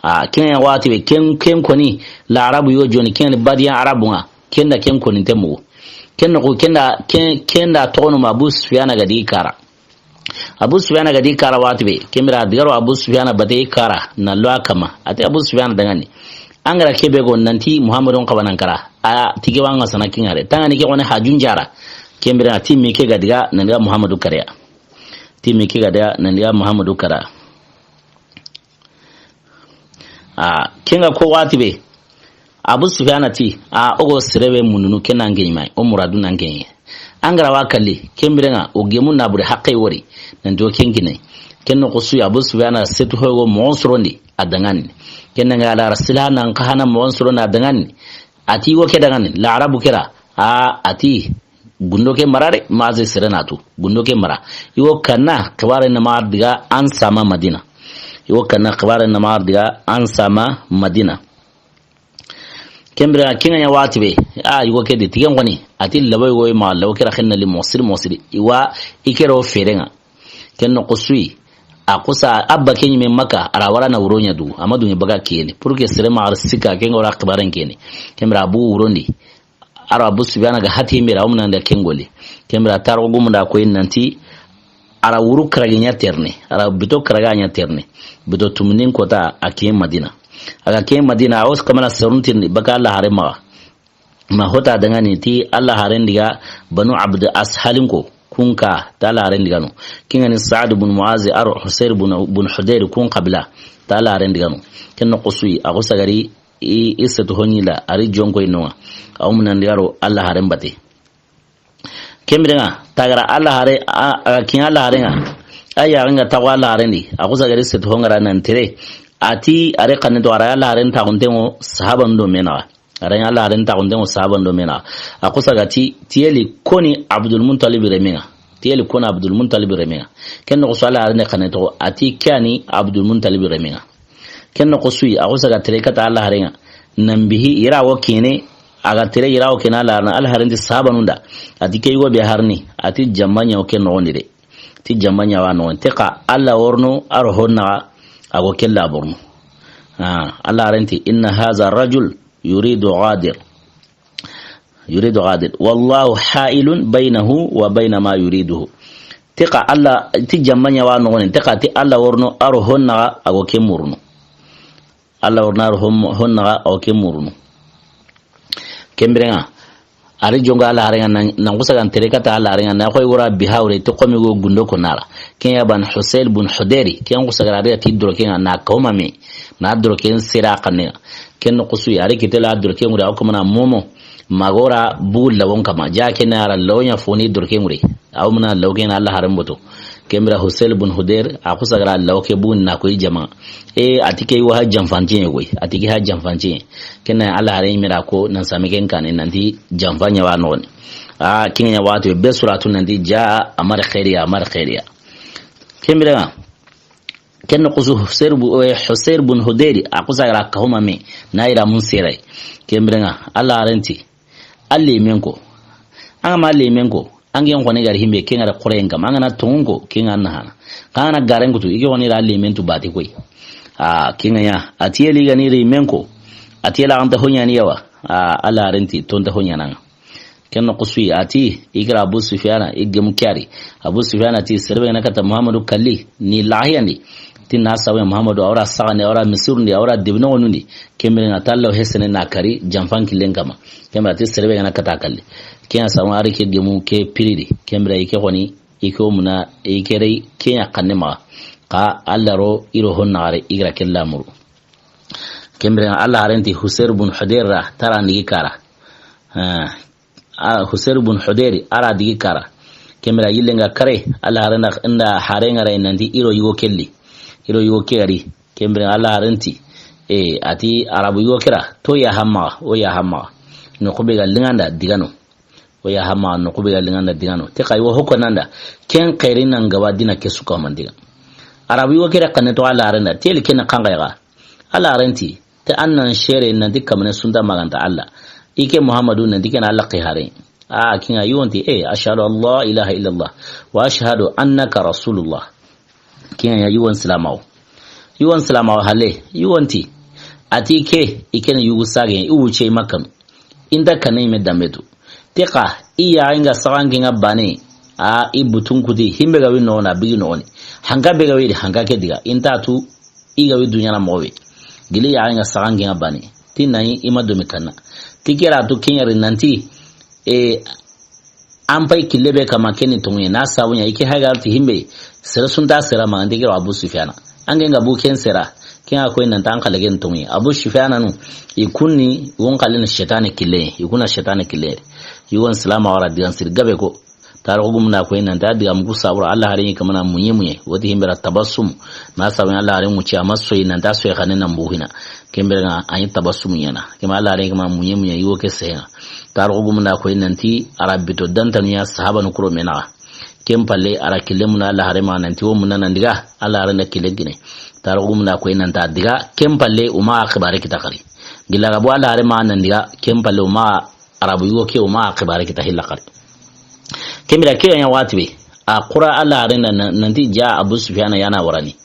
A, ken ya waxati be, ken, ken koni, la Arabu yo joni, ken badiya Arabu ŋa, ken da ken koni te mugu. Ken noxo, ken da, ken, ken da toxono ma Abu Sufyana ga di kara. Abu Sufyana ga di kara waxati be, ken bire a digaro Abu Sufyana bate kara, na lo a kama. A ti Abu Sufyana dangani. An ga ra ke be go nanti Muhammadun xabanan kara. A ti ke wa ŋa sana kin ŋa re. Tangani ke xo ne hajun jara. Ken bire a ti mi ke ga diga, nan diga Muhammadu kara. Ti mi ke ga diga, nan diga Muhammadu kara. A, ken ŋa ko waxati be. Abu Sufyana ti, a, o go sere be mundunu ken na ŋeyi mai, o muradu na ŋeyi. An ga ra wa kalli, ken bire ŋa, o gemu na bure haqqe wori, nan do ken kine. Ken noxo su ya Abu Sufyana setu hoy go moxon sorondi, a dangani. Ken ŋa a la ra sila nan xa hana moxon sorondi a dangani. A ti i wo ke dangani, Larabu ke ra. A, a ti, gundo ke mara de, maze sere na tu. Gundo ke mara. I wo kanna, xibaare na ma diga an sama Madina. I wo kanna, xibaare na ma diga an sama Madina. Ken bire, ken ŋa ɲa waxati be, a, i wo ke di, ti ken xoni, a ti labo i wo ma, labo ke ra xenna li mosiri, mosiri. I wa, i ke ro ferenŋa. Ken noxo su yi, a xusa, a ba ke ɲi me Maka, a ra wara na wuro ɲa du, a ma dunŋe baga kiyeni. Pour que sere ma ar sika, ken ŋa wara xibaaren keni. Ken bire a bu wurondi. A ra Abu Sufyana ga hati mira, o munanda ken goli. Ken bire taro gumunda ko nanti, a ra wuru karagi ɲa terni, a ra bito karaga ɲa terni. Bito tumnin kota a kiyen Madina. A ga kiyen Madina, a wo kamana seruntirni, baka Alla hare maxa. Ma hota dangani ti Alla haren diga Banu Abd Ashalin ko, kun ka, ta Alla haren diga no. Ken ŋa ni Sa'd bun Mu'az ar Husayr bun, bun Hudayr kun qabila, ta Alla haren diga no. Ken noxo su yi, a xusa gari i, i setu hoɲi la, a ri jonko i no ŋa. A wo munandi ga ro Alla haren bate. Ken bire ŋa, tagara Alla hare, a, a ga kiyen Alla haren ŋa. A yaxen ga taxu Alla haren di, a xusa gari setu hongara nan tere. A ti, a ri xanne to, a ra Alla haren taxunten ŋo sahaban do me naxa. A ra Alla haren taxunten ŋo sahaban do me naxa. A xusa ga ti, tiyeli koni Abdul Muttalib remen ŋa. Tiyeli koni Abdul Muttalib remen ŋa. Ken noxo su Alla haren xanne to, a ti ke ya ni Abdul Muttalib remen ŋa. Ken noxo su yi, a xusa ga tere kata Alla haren ŋa. Nan bihi, i ra wo kene, a ga tere i ra wo kene Alla haren, Alla haren ti sahabanun da. A ti ke yugo be harni, a ti jamba ɲa wo ke noxon di de. Ti jamba ɲa wa noxon di. Te xa Alla worno, a ro honnaxa, a go kella borno. Ah, Alla haren ti, inna haza rajul yuridu ghadir. Yuridu ghadir. Wallahu ha'ilun baynahu wa bayna ma yuriduhu. Ti xa Alla, ti jamba ɲa wa noxon di, ti xa ti Alla worno, a ro honnaxa, a go ke murunu. Alla worno, a ro hon-, honnaxa, a go ke murunu. Ken bire ŋa, a ri jonko Alla haren ŋa, nan, nan xusa gan tere kata Alla haren ŋa, na xoy wora bi hawre, ti xomi go gundo ko nara. Ken ya ban Husayl bun Hudayri, ken xusa gara ti doro ken ŋa, na kawma me. Na doro ken sera xanne. Ken noxo su yi, a ri kitela doro ken ŋure, a wo kamana momo. Magora bugu lawon kama. Ja ken na ra lawonya foni doro ken ŋure. A wo muna lawo ken Alla haren boto. Ken bire Husayl bun Hudayr, a xusa gara lawo ke bugu na ko i jama. E, a ti ke wa ha janfantiye koy. A ti ke ha janfantiye. Ken na Alla haren mira ko nan same ken kane nanti janfa ɲa wa noxon di. A, ken ŋa ɲa waxati be suratu nanti ja amar khairiya, amar khairiya. Ken bire ŋa. Ken noxo su Husayr bu-, eh, Husayr bun Hudayri, a xusa gara kahuma me, na i ra mun sere. Ken bire ŋa, Alla haren ti, Alla men ko. An ga ma Alla men ko, an gen xoni gari himbe, ken ga ra xoren kama, an ga na tongun ko, ken ga na hana. Xa an ga na garen kutu, i ke xoni ra Alla men tu bati koy. A, ken ŋa ya, a tiyeli ga ni ri men ko, a tiyela an ta hoɲani yawa, a, Alla haren ti, ton ta hoɲana ŋa. Ken noxo su yi, a ti, i kira Abu Sufyana, i gemu ke ya ri. Abu Sufyana ti, sere be ga na kata Muhammadu kalli, ni laxiyandi. Ti na sawe Muhammadu, a wara saxandi, a wara misirundi, a wara debinoxonundi. Ken bire ŋa ta Alla hesene na kari, janfan killen kama. Ken bire a ti sere be ga na kata kalli. Ken ya sawe a ri ke gemu ke piridi. Ken bire i ke xoni, i ke wo muna, i ke rey, ken ya xanne maxa. Xa Alla ro, i ro honnaxare, i gara kella muru. Ken bire ŋa Alla haren ti Husayr bun Hudayr ra, tara ndigi kara. Ah, a, Husayr bun Hudayri, a ra digi kara. Ken bire yille nga kare, Alla haren da, nda haren ŋa ra nanti i ro yugo kelli. I ro yugo ke gari. Ken bire Alla haren ti, e, a ti Arabu yugo ke ra, to ya hamma, o ya hamma. Noxu be ga liŋanda digano. O ya hamma, noxu be ga liŋanda digano. Te xa i wo hoko nanda, ken xeeri nan ga wa dina ke su ka mandiga. Arabu yugo ke ra xanne to Alla haren da, teli ken xanŋa ya ga. Alla haren ti, te an nan sere nanti kamane sunta maganta Alla. I ke Muhammadu nanti ken Alla ke hare. A, ken ŋa yugo nti, e, ashhadu an la ilaha illallah, wa ashhadu annaka rasulullah. Ken ŋa ya yugo n silamawo. Yugo n silamawo hale, yugo nti. A ti ke, i ken yugo sage, i wuce i makkanu. I nta kane i me dambe tu. Te xa, i ya nga saxan ke ŋa bane. A, i butun kuti, himbe ga wi noxon di, a bigi noxon di. Hanka be ga wi di, hanka ke diga. I nta tu, i ga wi duɲa na moxo be. Gili ya nga saxan ke ŋa bane. Ti na yi, i ma domi kanna. Ti ke ra tu ken ya ri nanti, e, an pay kille be kama ken ni tonŋu ye. Na sabu ɲa, i ke haga ti himbe, sere sunta sera ma, nde ke ro Abu Sufyana. An gen ga bu ken sera, ken ŋa koy nanta an xale ken tonŋu ye. Abu Sufyana nu, i kunni, won xale ni shetane kille, i kunna shetane kille. I won silama wara digan siri gabe ko. Tarixu gumun da a koyi nanti a digaamu ku sabura, Alla haaren ɲi kamana muɲe muɲe. Woti himbira tabassum. Na sabu Alla haaren ŋuci a ma soyi nanti a soyi xanne nan buhina. Ken bire ŋa a ɲi tabassum ɲaana. Ken bire Alla haaren ɲi kamana muɲe muɲe yigo ke seŋa. Tarixu gumun da a koyi nanti a ra bito dantanu ɲa sahabanu kuro me naxa. Ken palle a ra kille munda Alla haaren maxa nanti wo munda nan diga Alla haaren da kille gine. Tarixu gumun da a koyi nanti a diga ken palle o maxa xibaare kita xari. Gilla ga bo Alla haaren maxa nan diga ken palle o maxa Arabu yigo ke o maxa xibaare kita hilla xari. Ken bire ke ɲa wati be a xura Alla haaren da na-, nanti ja Abu Sufyana ya na warani.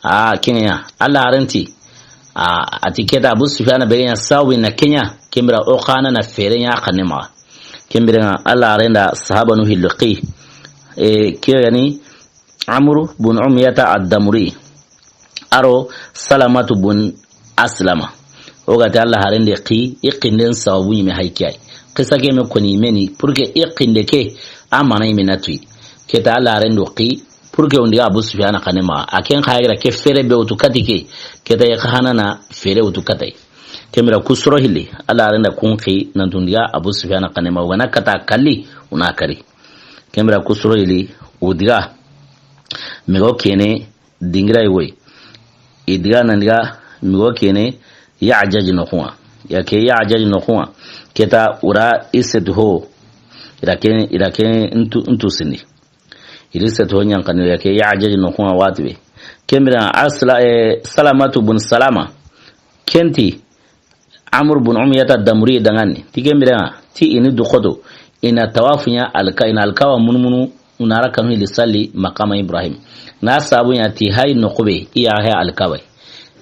A ken ɲa Alla haaren ti. A, a ti ke ta Abu Sufyana be ɲa sawi na ke ɲa. Ken bire o xana na fere ɲa xanne maxa. Ken bire ŋa Alla haaren da sahabanu hillo xi. E, ke ga ni Amru bun Umiyata ad-Damri. A ro Salamatu bun Aslama. O ga ti Alla haaren da xi, i xinden sababu ɲi me hay ke yi. Xisa ke me koni me ni, pour que i xinde ke, a mana ɲi me na tuyi. Ke ta Alla haaren da xi, pour que o ndi ga Abu Sufyana xanne maxa. A ken xa yi ga ra ke fere be wutu kati ke, ke ta i xa hana na fere wutu kati. Ken bire ku soro hilli, Alla haaren da kun xi, nanti o ndi ga Abu Sufyana xanne maxa, o ga na kata kalli, o na kari. Ken bire ku soro hilli, o diga, migo kene, dingira yi woyi. I diga nan diga, migo kene, Ya'jaj noxun ŋa. Ya ke Ya'jaj noxun ŋa. Ke ta o ra i setu ho. I ra ke, i ra ke ntu, ntu sindi. I ri seto ɲankani ya ke Ya'jaj noxun ŋa wati be. Ken bire ŋa Asla, e, Salamatu bun Salama. Ken ti Amru bun Umiyata Damuri danŋa ni. Ti ken bire ŋa ti i ni du xoto. I na tawafu ɲa alka-, i na alkawa munumunu, i na ra kanu hilli salli maqama Ibrahim. Na sabu ɲa ti hay noxu be i ya hay alkawa.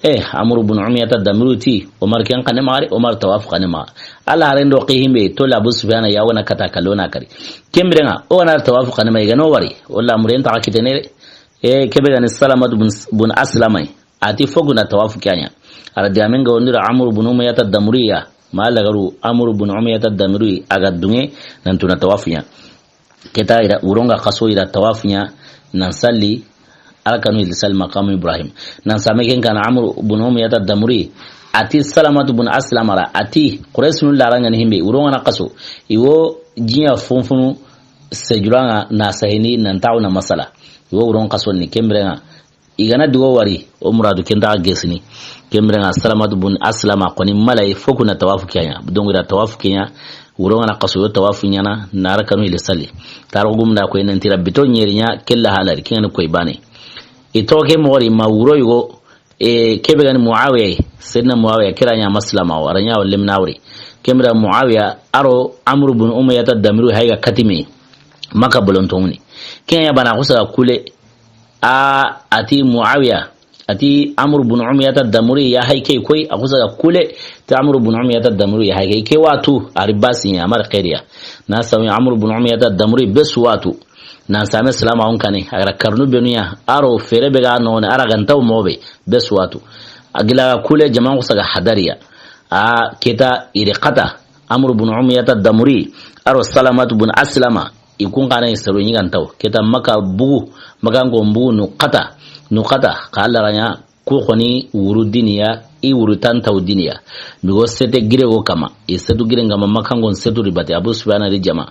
Eh, Amru bun Umiyata Damru ti, Omar ken xanne maxa ri, Omar tawaf xanne maxa. Alla haaren da xi himbe, tola Abu Sufyana ya wa na kata kallo na kari. Ken bire ŋa, o ga na tawaf xanne maxa, i ga no wari. O la muren ta kitene. Eh, ke be ga ni Salamat bun, bun Aslama. A ti fo ku na tawaf ke ɲa. A ra digamen ga wondi ra Amru bun Umiyata Damri ya. Ma lagaru Amru bun Umiyata Damri a ga duŋe nanti o na tawaf ɲa. Ke ta i ra, wuron ŋa xaso i ra tawaf ɲa, nan salli, Alla kanu hilli salli maqamu Ibrahim. Nan same ken kana Amru bun Umiyata Damuri, a ti Salamatu bun Aslama ra, a ti, Qurayshinu la ra ŋa ni himbe, wuron ŋa na xaso, i wo jiɲa funfunu sejura ŋa na sahini nan taxu na masala. I wo wuron xaso ni, ken bire ŋa, I ga na digo wari, o muradu ken ta gesini. Ken bire ŋa Salamatu bun Aslama xoni malaye fo ku na tawafu ke ɲa. Donc i ra tawafu ke ɲa, wuro ŋa na xaso yo tawafu ɲaana, na ra kanu hilli salli. Tarixu gumun da koyi nanti ra bito ɲeri ɲa, ke la halari, ke ŋa ni koyi bane. I toxo ke moxo ri ma wuro yigo, e, ke be ga ni Muawiya, Seydina Muawiya, ke ra ɲa maslama, a ra ɲa wa lemina wuri. Ken bire Muawiya, a ro Amru bun Umayyata Damiru hay ga katime, Maka bolontoŋuni. Ke ɲa bana xusa ga kule, A, a ti Muawiya, a ti Amru bun Umiyata Damuri ya hay ke koyi, a xusa ga kule, ti Amru bun Umiyata Damuri ya hay ke, ke watu, a ri basi ɲa, a ma ri xeeri ya. Na sami Amru bun Umiyata Damuri be su watu. Nan same salama on kane, a ga ra karnu benu ya, a ro fere be ga no ne, a ra ga ntaw moxo be, be su watu. A gila ga kule jaman xusa ga hadari ya. A ke ta i ri xata, Amru bun Umiyata Damuri, a ro Salamatu bun Aslama, I kun xana i sero ɲi ga ntaw. Ke ta Maka bugu, Maka ŋo bugu nu xata, nu xata, xa Alla ra ɲa, ku xoni wuru diniya, i wuru tantaw diniya. Migo sete gire go kama, i setu gire ŋa ma Maka ŋo setu ri bate, Abu Sufyana ri jama.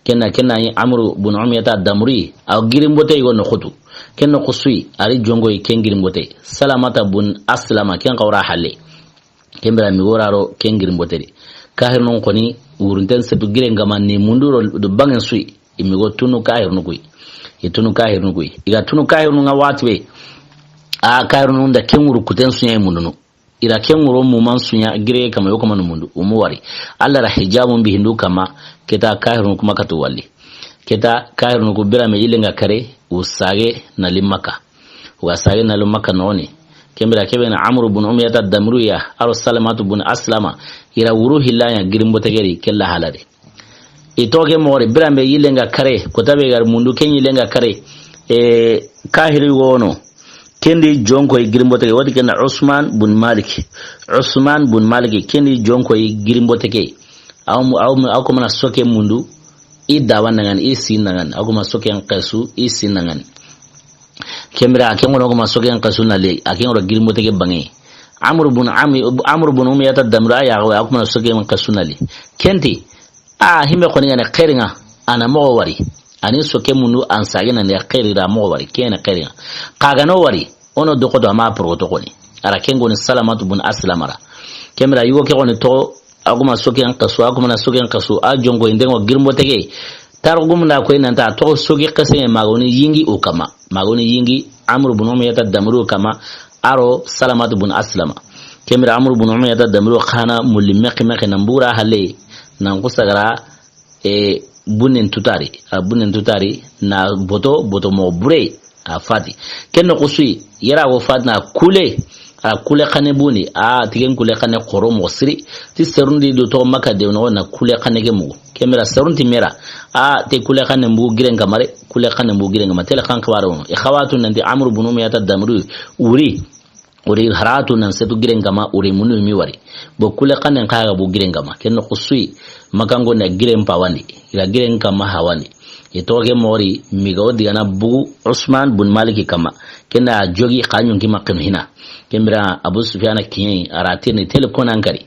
Ken na, ken na ɲi Amru bun Umiyata Damuri, a girin bote i go no xutu. Ken no xusuyi, a ri jongo i ken girin bote. Salamata bun Aslama, ken xa wa ra halle. Ken bire migo ra ro ken girin bote ri. Kahirnun xoni wurunten setu gire ŋa ma ni mundu ro do bangen suyi. I migo tunu kahirnu kuyi. I tunu kahirnu kuyi. I ga tunu kahirnu ŋa wati be. A kahirnun da ken wuru kuten su ɲa i mundunu. I ra ken wuro muman su ɲa gire kama yo kama no mundu. Umu wari. Alla ra hijabun bi hindu kama ke ta kahirnu kuma katu wali. Ke ta kahirnu ku bire me yille ŋa kare u sage na li Maka. Wa sage na li Maka noni. Ken bire ke be na Amru bun Umiyata Damru ya, a ro Salamatu bun Aslama, i ra wuru hilla ɲa girin bote geri, ke la halari. I toxo ke moxo ri, bire me yille ŋa kare, ko ta be ga ri mundu ken yille ŋa kare, e, kahiri wono. Ken di jonko i girin bote geri, wati ken na Usman bun Malik. Usman bun Malik, ken di jonko i girin bote ke. Aw, aw, aw ko mana soke mundu, I dawa nangani, i si nangani. A kuma soken xesu, i si nangani. Ken bire, a ken ŋo no kuma soken xesu na le, a ken ŋo girin bote ke bange. Amru bun Ami-, Amru bun Umiyata Damru ya, a kuma soken xesu na le. Ken ti, a himbe xoni ŋa ne xeeri ŋa, a na moxo wari. A ni soke mundu an sage nan ya xeeri ra moxo wari, ken xeeri. Xa ga no wari, o no doxoto a ma porogoto xoni. A ra ken xoni Salamatu bun Aslama ra. Ken bire yugo ke xoni toxo, a kuma soke an xasu, a kuma na soke an xasu, a jonko i ndengo girimbote ke. Taarixu gumun da a koyi nan ti a toxo soke xese ma ga ni yingi o kama. Ma ga ni yingi Amru bun Umayyata Damru kama, a ro Salamatu bun Aslama. Ken bire Amru bun Umayyata Damru xa na mulli mexi mexi nan bura hale, nan xusagara, e, bunnen tutari. A bunnen tutari na boto, boto moxo bure, a fati. Ken noxu su yi, yere a go fati na kule, a kule xanne bundi, a ti ken kule xanne xoro moxo siri, ti serundi do toxo Makka de noxo na kule xanne ke mugu. Ken bire serun ti me ra, a ti kule xanne mugu giren kama re, kule xanne mugu giren kama, tele xan xibare wono. I xawatu nan ti Amru bun Umayyata Damru wuri, wuri haratu nan setu giren kama, wuri munu mi wari. Bo kule xannen xa ga bu giren kama. Ken noxu su yi, Makkanko na giren pawandi, i ra giren kama hawandi. I toxo ke moxo ri, mi ga o digana bugu Usman bun Maliki kama. Ken da a jogi xa ɲonki maxinu hina. Ken bire Abu Sufyana kiɲe, a ra ti ni tele konan kari.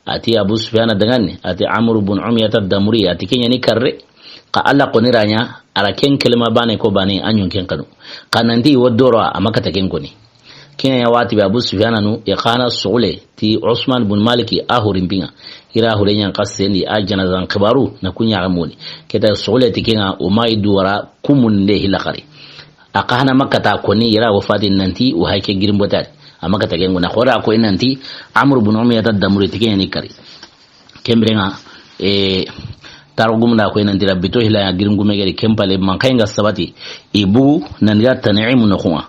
A ti Abu Sufyana dangan ni, a ti Amru bun Umayyata Damri, a ti ken ɲa ni karre. Xa Alla xoni ra ɲa, a ra ken kelema bane ko bane a ɲonken kanu. Xa nan ti wo doro a ma kata ken koni. Ken ya wati be Abu Sufyana nu, i xa na sugule ti Usman bun Maliki a hurin pinga. I ra hure ɲan xa sendi a janazan xibaru na kuɲa ga moni. Ke ta sugule ti ken ŋa, o ma i duwara kumun de hila xari. A xa hana ma kata koni, yere a go fati nan ti o hayi ke girimbote a di. A ma kata ken ŋa na xora ko nan ti Amru bun Umayyata Damri ti ken ɲa ni kari. Ken bire ŋa, e, taarixu gumun da a koyi nan ti Rabbi to hila ya girin gume geri ken pale man xayi ŋa sabati. I bugu nan diga Tan'imu noxu ŋa.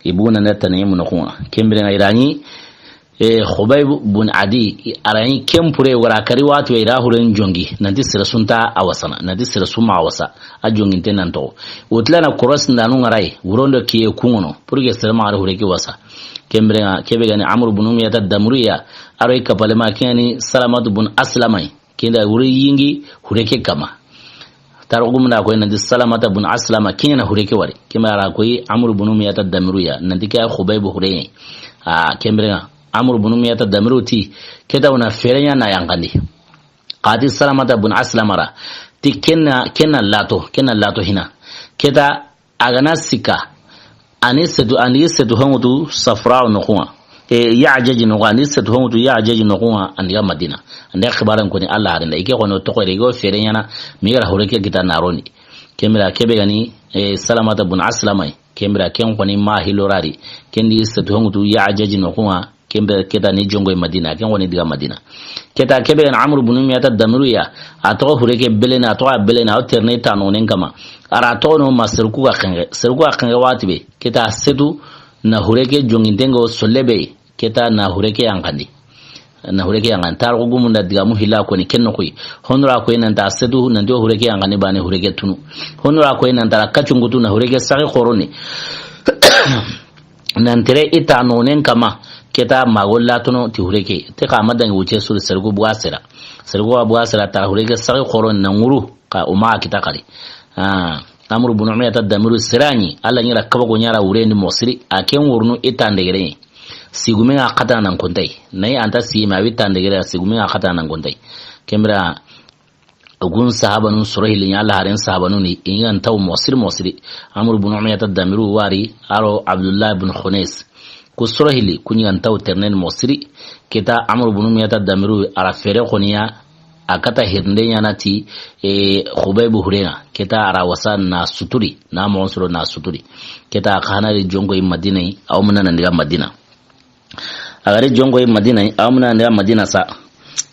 I bugu nan diga Tan'imu noxu ŋa. Ken bire ŋa i ra ɲi, e, Xubayb bun Adi, a ra ɲi ken pure wara kari watu i ra huren jongi. Nan ti sere su nta a wasana. Nan ti sere su ma a wasa. A jonginte nan toxo. O tilana koros ndanu ŋa ra yi. Wurondo kiye ku ŋono. Pour que sere ma a ra hure ke wasa. Ken bire ŋa, ke be ga ni Amru bun Umayyata Damru ya. A ro i kapale ma ken ɲa ni Salamatu bun Aslama yi. Ken da wuri yingi hure ke kama. Taarixu gumun da a koyi nan ti Salamata bun Aslama ken ɲa na hure ke wari. Ken bire a ra koyi Amru bun Umayyata Damru ya. Nan ti ke Xubayb hure. A, ken bire ŋa, Amru bun Umayyata Damru ti, ke ta o na fere ɲa na yanqandi. Xa ti Salamata bun Aslama ra. Ti ken na, ken na lato, ken na lato hina. Ke ta a ga na sika, a ni setu, a ni setu hongutu Safra noxu ŋa. E, Ya'jaji noxu ŋa, a ni setu hongutu Ya'jaji noxu ŋa, a ni ga Madina. A ni xibaran koni Alla harinda. I ke xono toxo re, i go fere ɲaana, mi ga ra hure ke kita na roni. Ken bire ke be ga ni, e, Salamata bun Aslama yi. Ken bire ken xoni ma hilorari. Ken di setu hongutu Ya'jaji noxu ŋa. Ken bire ke ta ni jongo Madina, ken xoni diga Madina. Ke ta ke be ga ni Amru bun Umayyata Damru ya, a toxo hure ke belena, a toxo a belena, o terene ta nonen kama. A ra toxo no ma seru ku ga xenge, seru ku ga xenge wati be. Ke ta setu na hure ke jonginten ŋa o solle be, ke ta na hure ke yanqandi. Na hure ke yanqandi. Taarixu gumun da digamu hila koni ken noxu yi. Hono ra koyi nan ta setu, nan ti o hure ke yanqandi bane hure ke tunu. Hono ra koyi nan ta ra kacungutu na hure ke saxi xoroni. Nan tere i ta nonen kama, ke ta mago latono ti hure ke. Ti xa ma dangi wuce suri seru ku buga sera. Seru ku buga sera ta hure ke saxi xoro na ŋuru, xa o ma kita xari. Ah, Amru bun Umayyata Damru sera ɲi, Alla ɲi ra kaba go ɲa ra hure ndi moxo siri, a ken wurunu i ta ndegere. Sigume ŋa xata nan kontai. Nayi anta si ma wi ta ndegere, sigume ŋa xata nan kontai. Ken bire O gun sahabanun soro hilli ɲa, Alla haren sahabanun ni, i ɲi ga nta wo moxo siri moxo siri. Amru bun Umayyata Damru wari, a ro Abdullah bun Khunays. Ku soro hilli, ku ɲi ga nta wo terenen moxo siri. Ke ta Amru bun Umayyata Damru, a ra fere xoniya, a kata hirinde ɲaana ti, e, Xubaybu huren ŋa. Ke ta a ra wasa na suturi, na moxon soro na suturi. Ke ta a xa na ri jonko i Madina yi, a wo muna nan diga Madina. A ga ri jonko i Madina yi, a wo muna nan diga Madina sa.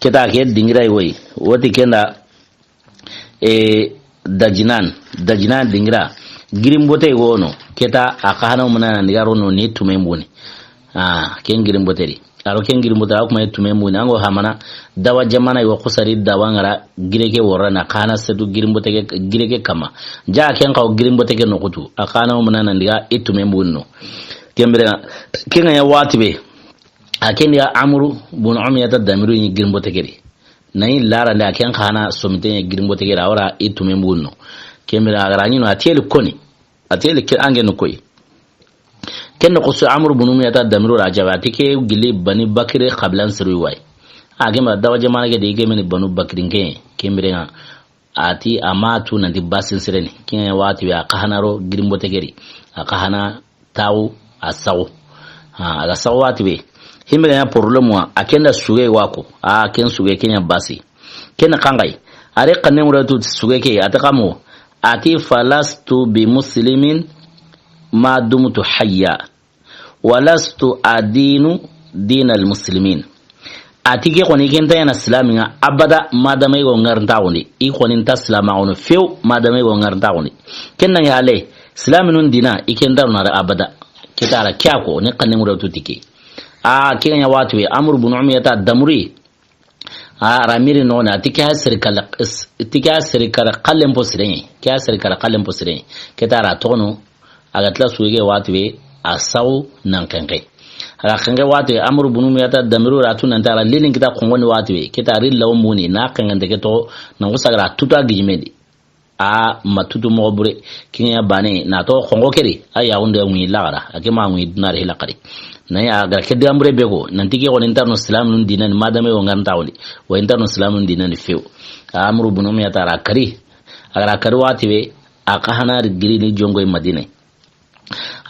Ke ta ke dingira yi woyi. Woti ken da, e, Dajinan, Dajinan dingira. Girimbote yi wono. Ke ta a xa hana wo muna nan diga rono ni tumen buni. Ah, ken girimbote di. A ro ken girimbote a kuma yi tumen buni. An go hamana, dawa jamana yi wo xusari dawa ŋa ra gire ke wora na xa hana setu girimbote ke, gire ke kama. Ja ken xa wo girimbote ke noxutu. A xa hana wo muna nan diga i tumen buni no. Ken bire, ken ŋa ya wati be. A ken diga Amru bun Umayyata Damru ɲi girimbote ke di. Na yi larande a ken xa hana somite ɲi girimbote ke di, a wara i tumen buni no. Ken bire a ga ra ɲi no a teli koni. A teli ke ange no koyi. Ken noxo su Amru bun Umayyata Damru ra jabe a ti ke gilli Bani Bakri xabilan seru wayi. A ke ma dawa jamana ke di ke meni Banu Bakri ke. Ken bire ŋa a ti a ma tu nanti basin sireni. Ken ɲa waxati be a xa hana ro girimbote ke ri. A xa hana taxu a saxu. Ha, a ga saxu waxati be. Himbe ga ɲa problème wa, a ken da suge wa ko. A ken suge ken ɲa basi. Ken na xanxayi. A ri xanne ŋure tu suge ke, a ti xa mo. A ti falastu bi muslimin ma dumtu hayya. Walastu adinu dinal muslimin. A ti ke xoni ken ta ɲaana silami ŋa abada madama i go ŋarintaxundi. I xoni nta silamaxunu few madama i go ŋarintaxundi. Ken na ŋa ale silaminun dina i ken ta nuna abada. Ke ta ra ke ya ko ni xanne ŋure tu ti ke. A ke ɲa waxati be Amru bun Umiyata Damuri. A ra miri no na ti ke ya seri kala, ti ke ya seri kala xallen po sirenye. Ke ya seri kala xallen po sirenye. Ke ta ra toxono. A ga tila suge waxati be a saxu nan xenxe. A ga xenxe waxati be Amru bun Umiyata Damiru ra tu nanti a ra lilin kita xonxoni waxati be. Ke ta ri lawo muni na xenxente ke toxo nan xusa ga ra tutu a gijimendi. A ma tutu moxo bure. Ken ɲa bane na to xonxo ke ri. A yaxunde ŋuyi laxara. A ke ma ŋuyi dunari hilakari. Na ya ga ke digan bure be ko. Nanti ke xoni nta no silaminun dinani madame wo ŋarintaxundi. Wa nta no silaminun dinani few. A Amru bun Umiyata ra kari. A ga ra kari waxati be. A xa hana giri ni jongoy Madina.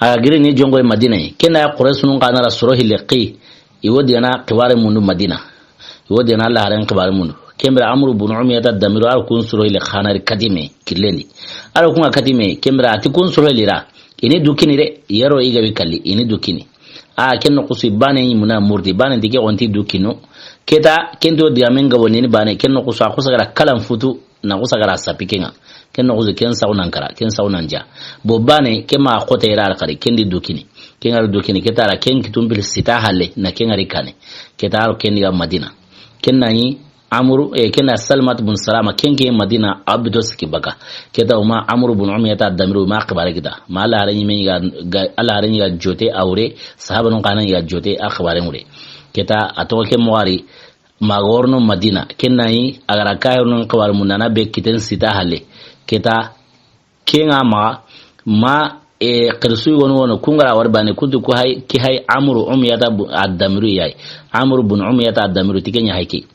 A ga giri ni jongoy Madina. Ken da ya Quraysunun xa na ra soro hille xi. I wo digana xibare mundu Madina. I wo digana Alla haren xibare mundu. Ken bire Amru bun Umiyata Damiru a ra kun soro hille xa na ri katime killendi. A ra kun katime ken bire a ti kun soro hille ra. I ni du kini de, yero i ga bi kalli, i ni du kini. A ken noxu su bane yi muna murti, bane ti ke xonti du kino. Ke ta, ken to digamen ga woni ni bane, ken noxu su a xusa ga ra kalan futu, na xusa ga ra sapi ken ŋa. Ken noxu su ken saxu nan kara, ken saxu nan ja. Bo bane, ken ma xote ira alxari, ken di du kini. Ken ŋa ra du kini, ke ta ra ken kitum pil sita halle, na ken ŋa ri kane. Ke ta ro ken di ga Madina. Ken na yi, Amru, eh, ken na Salmat bun Salama, ken ke Madina, a bito siki baka. Ke ta o ma Amru bun Umiyata Damiru, ma xibare kita. Ma Alla haren ɲi me ga, ga, Alla haren ɲi ga jote a wure, sahabanun xa na ɲi ga jote a xibare ŋure. Ke ta a toxo ke moxo ri, ma ga worno Madina. Ken na yi, a ga ra kahirunun xibare mundana be kiten sita halle. Ke ta, ken ŋa ma, ma, e, xirisu wono wono, kun ga ra wari bane, kuntu ku hay, ki hay Amru Umiyata bu-, a Damiru yayi. Amru bun Umiyata a Damiru ti ken ɲa hay ke.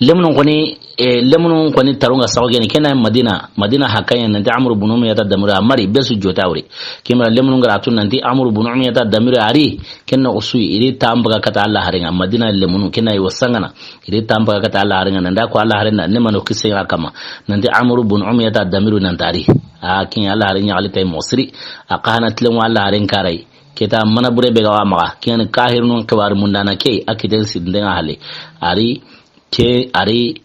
Lemunun xoni, e, lemunun xoni tarunga saxo geni, ken na Madina, Madina hakka ɲa nanti Amru bun Umiyata Damiru a mari, be su jota wure. Ken bire lemunun ga ra tu nanti Amru bun Umiyata Damiru a ri, ken noxu su i ri tanpaga kata Alla haren ŋa, Madina lemunu, ken na i wo sangana, i ri tanpaga kata Alla haren ŋa, nan da ko Alla haren da, ne mano kise ŋa kama, nanti Amru bun Umiyata Damiru nan ta ri. A ken Alla haren ɲaxali tay moxo siri, a xa hana tilenŋo Alla haren karay. Ke ta mana bure be ga wa maxa, ken kahirunun xibare mundana ke, a kiten sirinde ŋa halle. A ri, ke, a ri,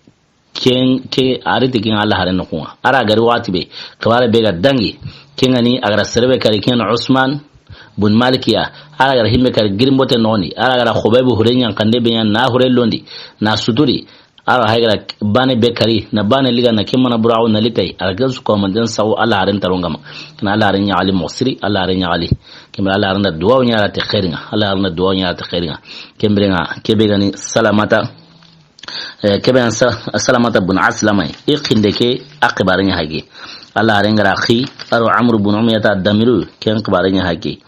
ken, ke, a ri ti ken Alla haren noxu ŋa. A ra gari waxati be, xibare be ga dangi, ken ŋa ni a ga ra sere be kari ken Usman bun Malikiya, a ra ga ra himbe kari girimbote noxoni, a ra ga ra Xubaybu hure ɲankande be ɲa na hure londi, na suturi, A ra hay ga ra bane be kari, na bane liga na ken mana buraxu na litay, a ra ken su ko man den saxu Alla haren taron ŋa ma. Ken na Alla haren ɲaxali moxo siri, Alla haren ɲaxali. Ken bire Alla haren da duwawu ɲa ra te xeeri ŋa, Alla haren da duwawu ɲa ra te xeeri ŋa. Ken bire ŋa, ke be ga ni Salamata, eh, ke be ga ni Sa-, Salamata bun Aslama, i xinde ke a xibare ɲa hage. Alla haren ga ra xi, a ro Amru bun Umiyata Damiru, ken xibare ɲa hage.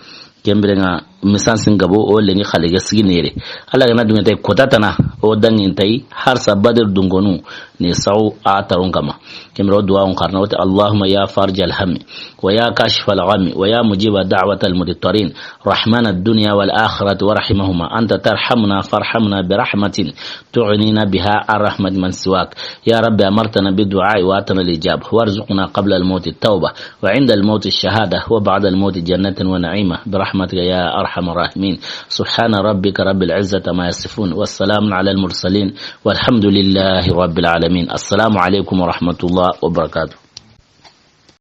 Ken bire ŋa misan sin gabo o lenki xale ga sigi nere. Alla ga na dunge tay kota tana o dangin tay har sa Badr dungonu ni saw a tarun kama. Ken bire o duwa on xarana o ti, اللهم يا فارج الهم ويا كاشف الغم ويا مجيب دعوة المضطرين رحمن الدنيا والآخرة ورحيمهما أنت ترحمنا فارحمنا برحمة تغنينا بها عن رحمة من سواك. يا رب أمرتنا بالدعاء وآتنا الإجابة وارزقنا قبل الموت التوبة وعند الموت الشهادة وبعد الموت جنة ونعيمة برحمتك يا أرحم الراحمين. سبحان ربك رب العزة عما يصفون والسلام على المرسلين والحمد لله رب العالمين. السلام عليكم ورحمة الله وبركاته.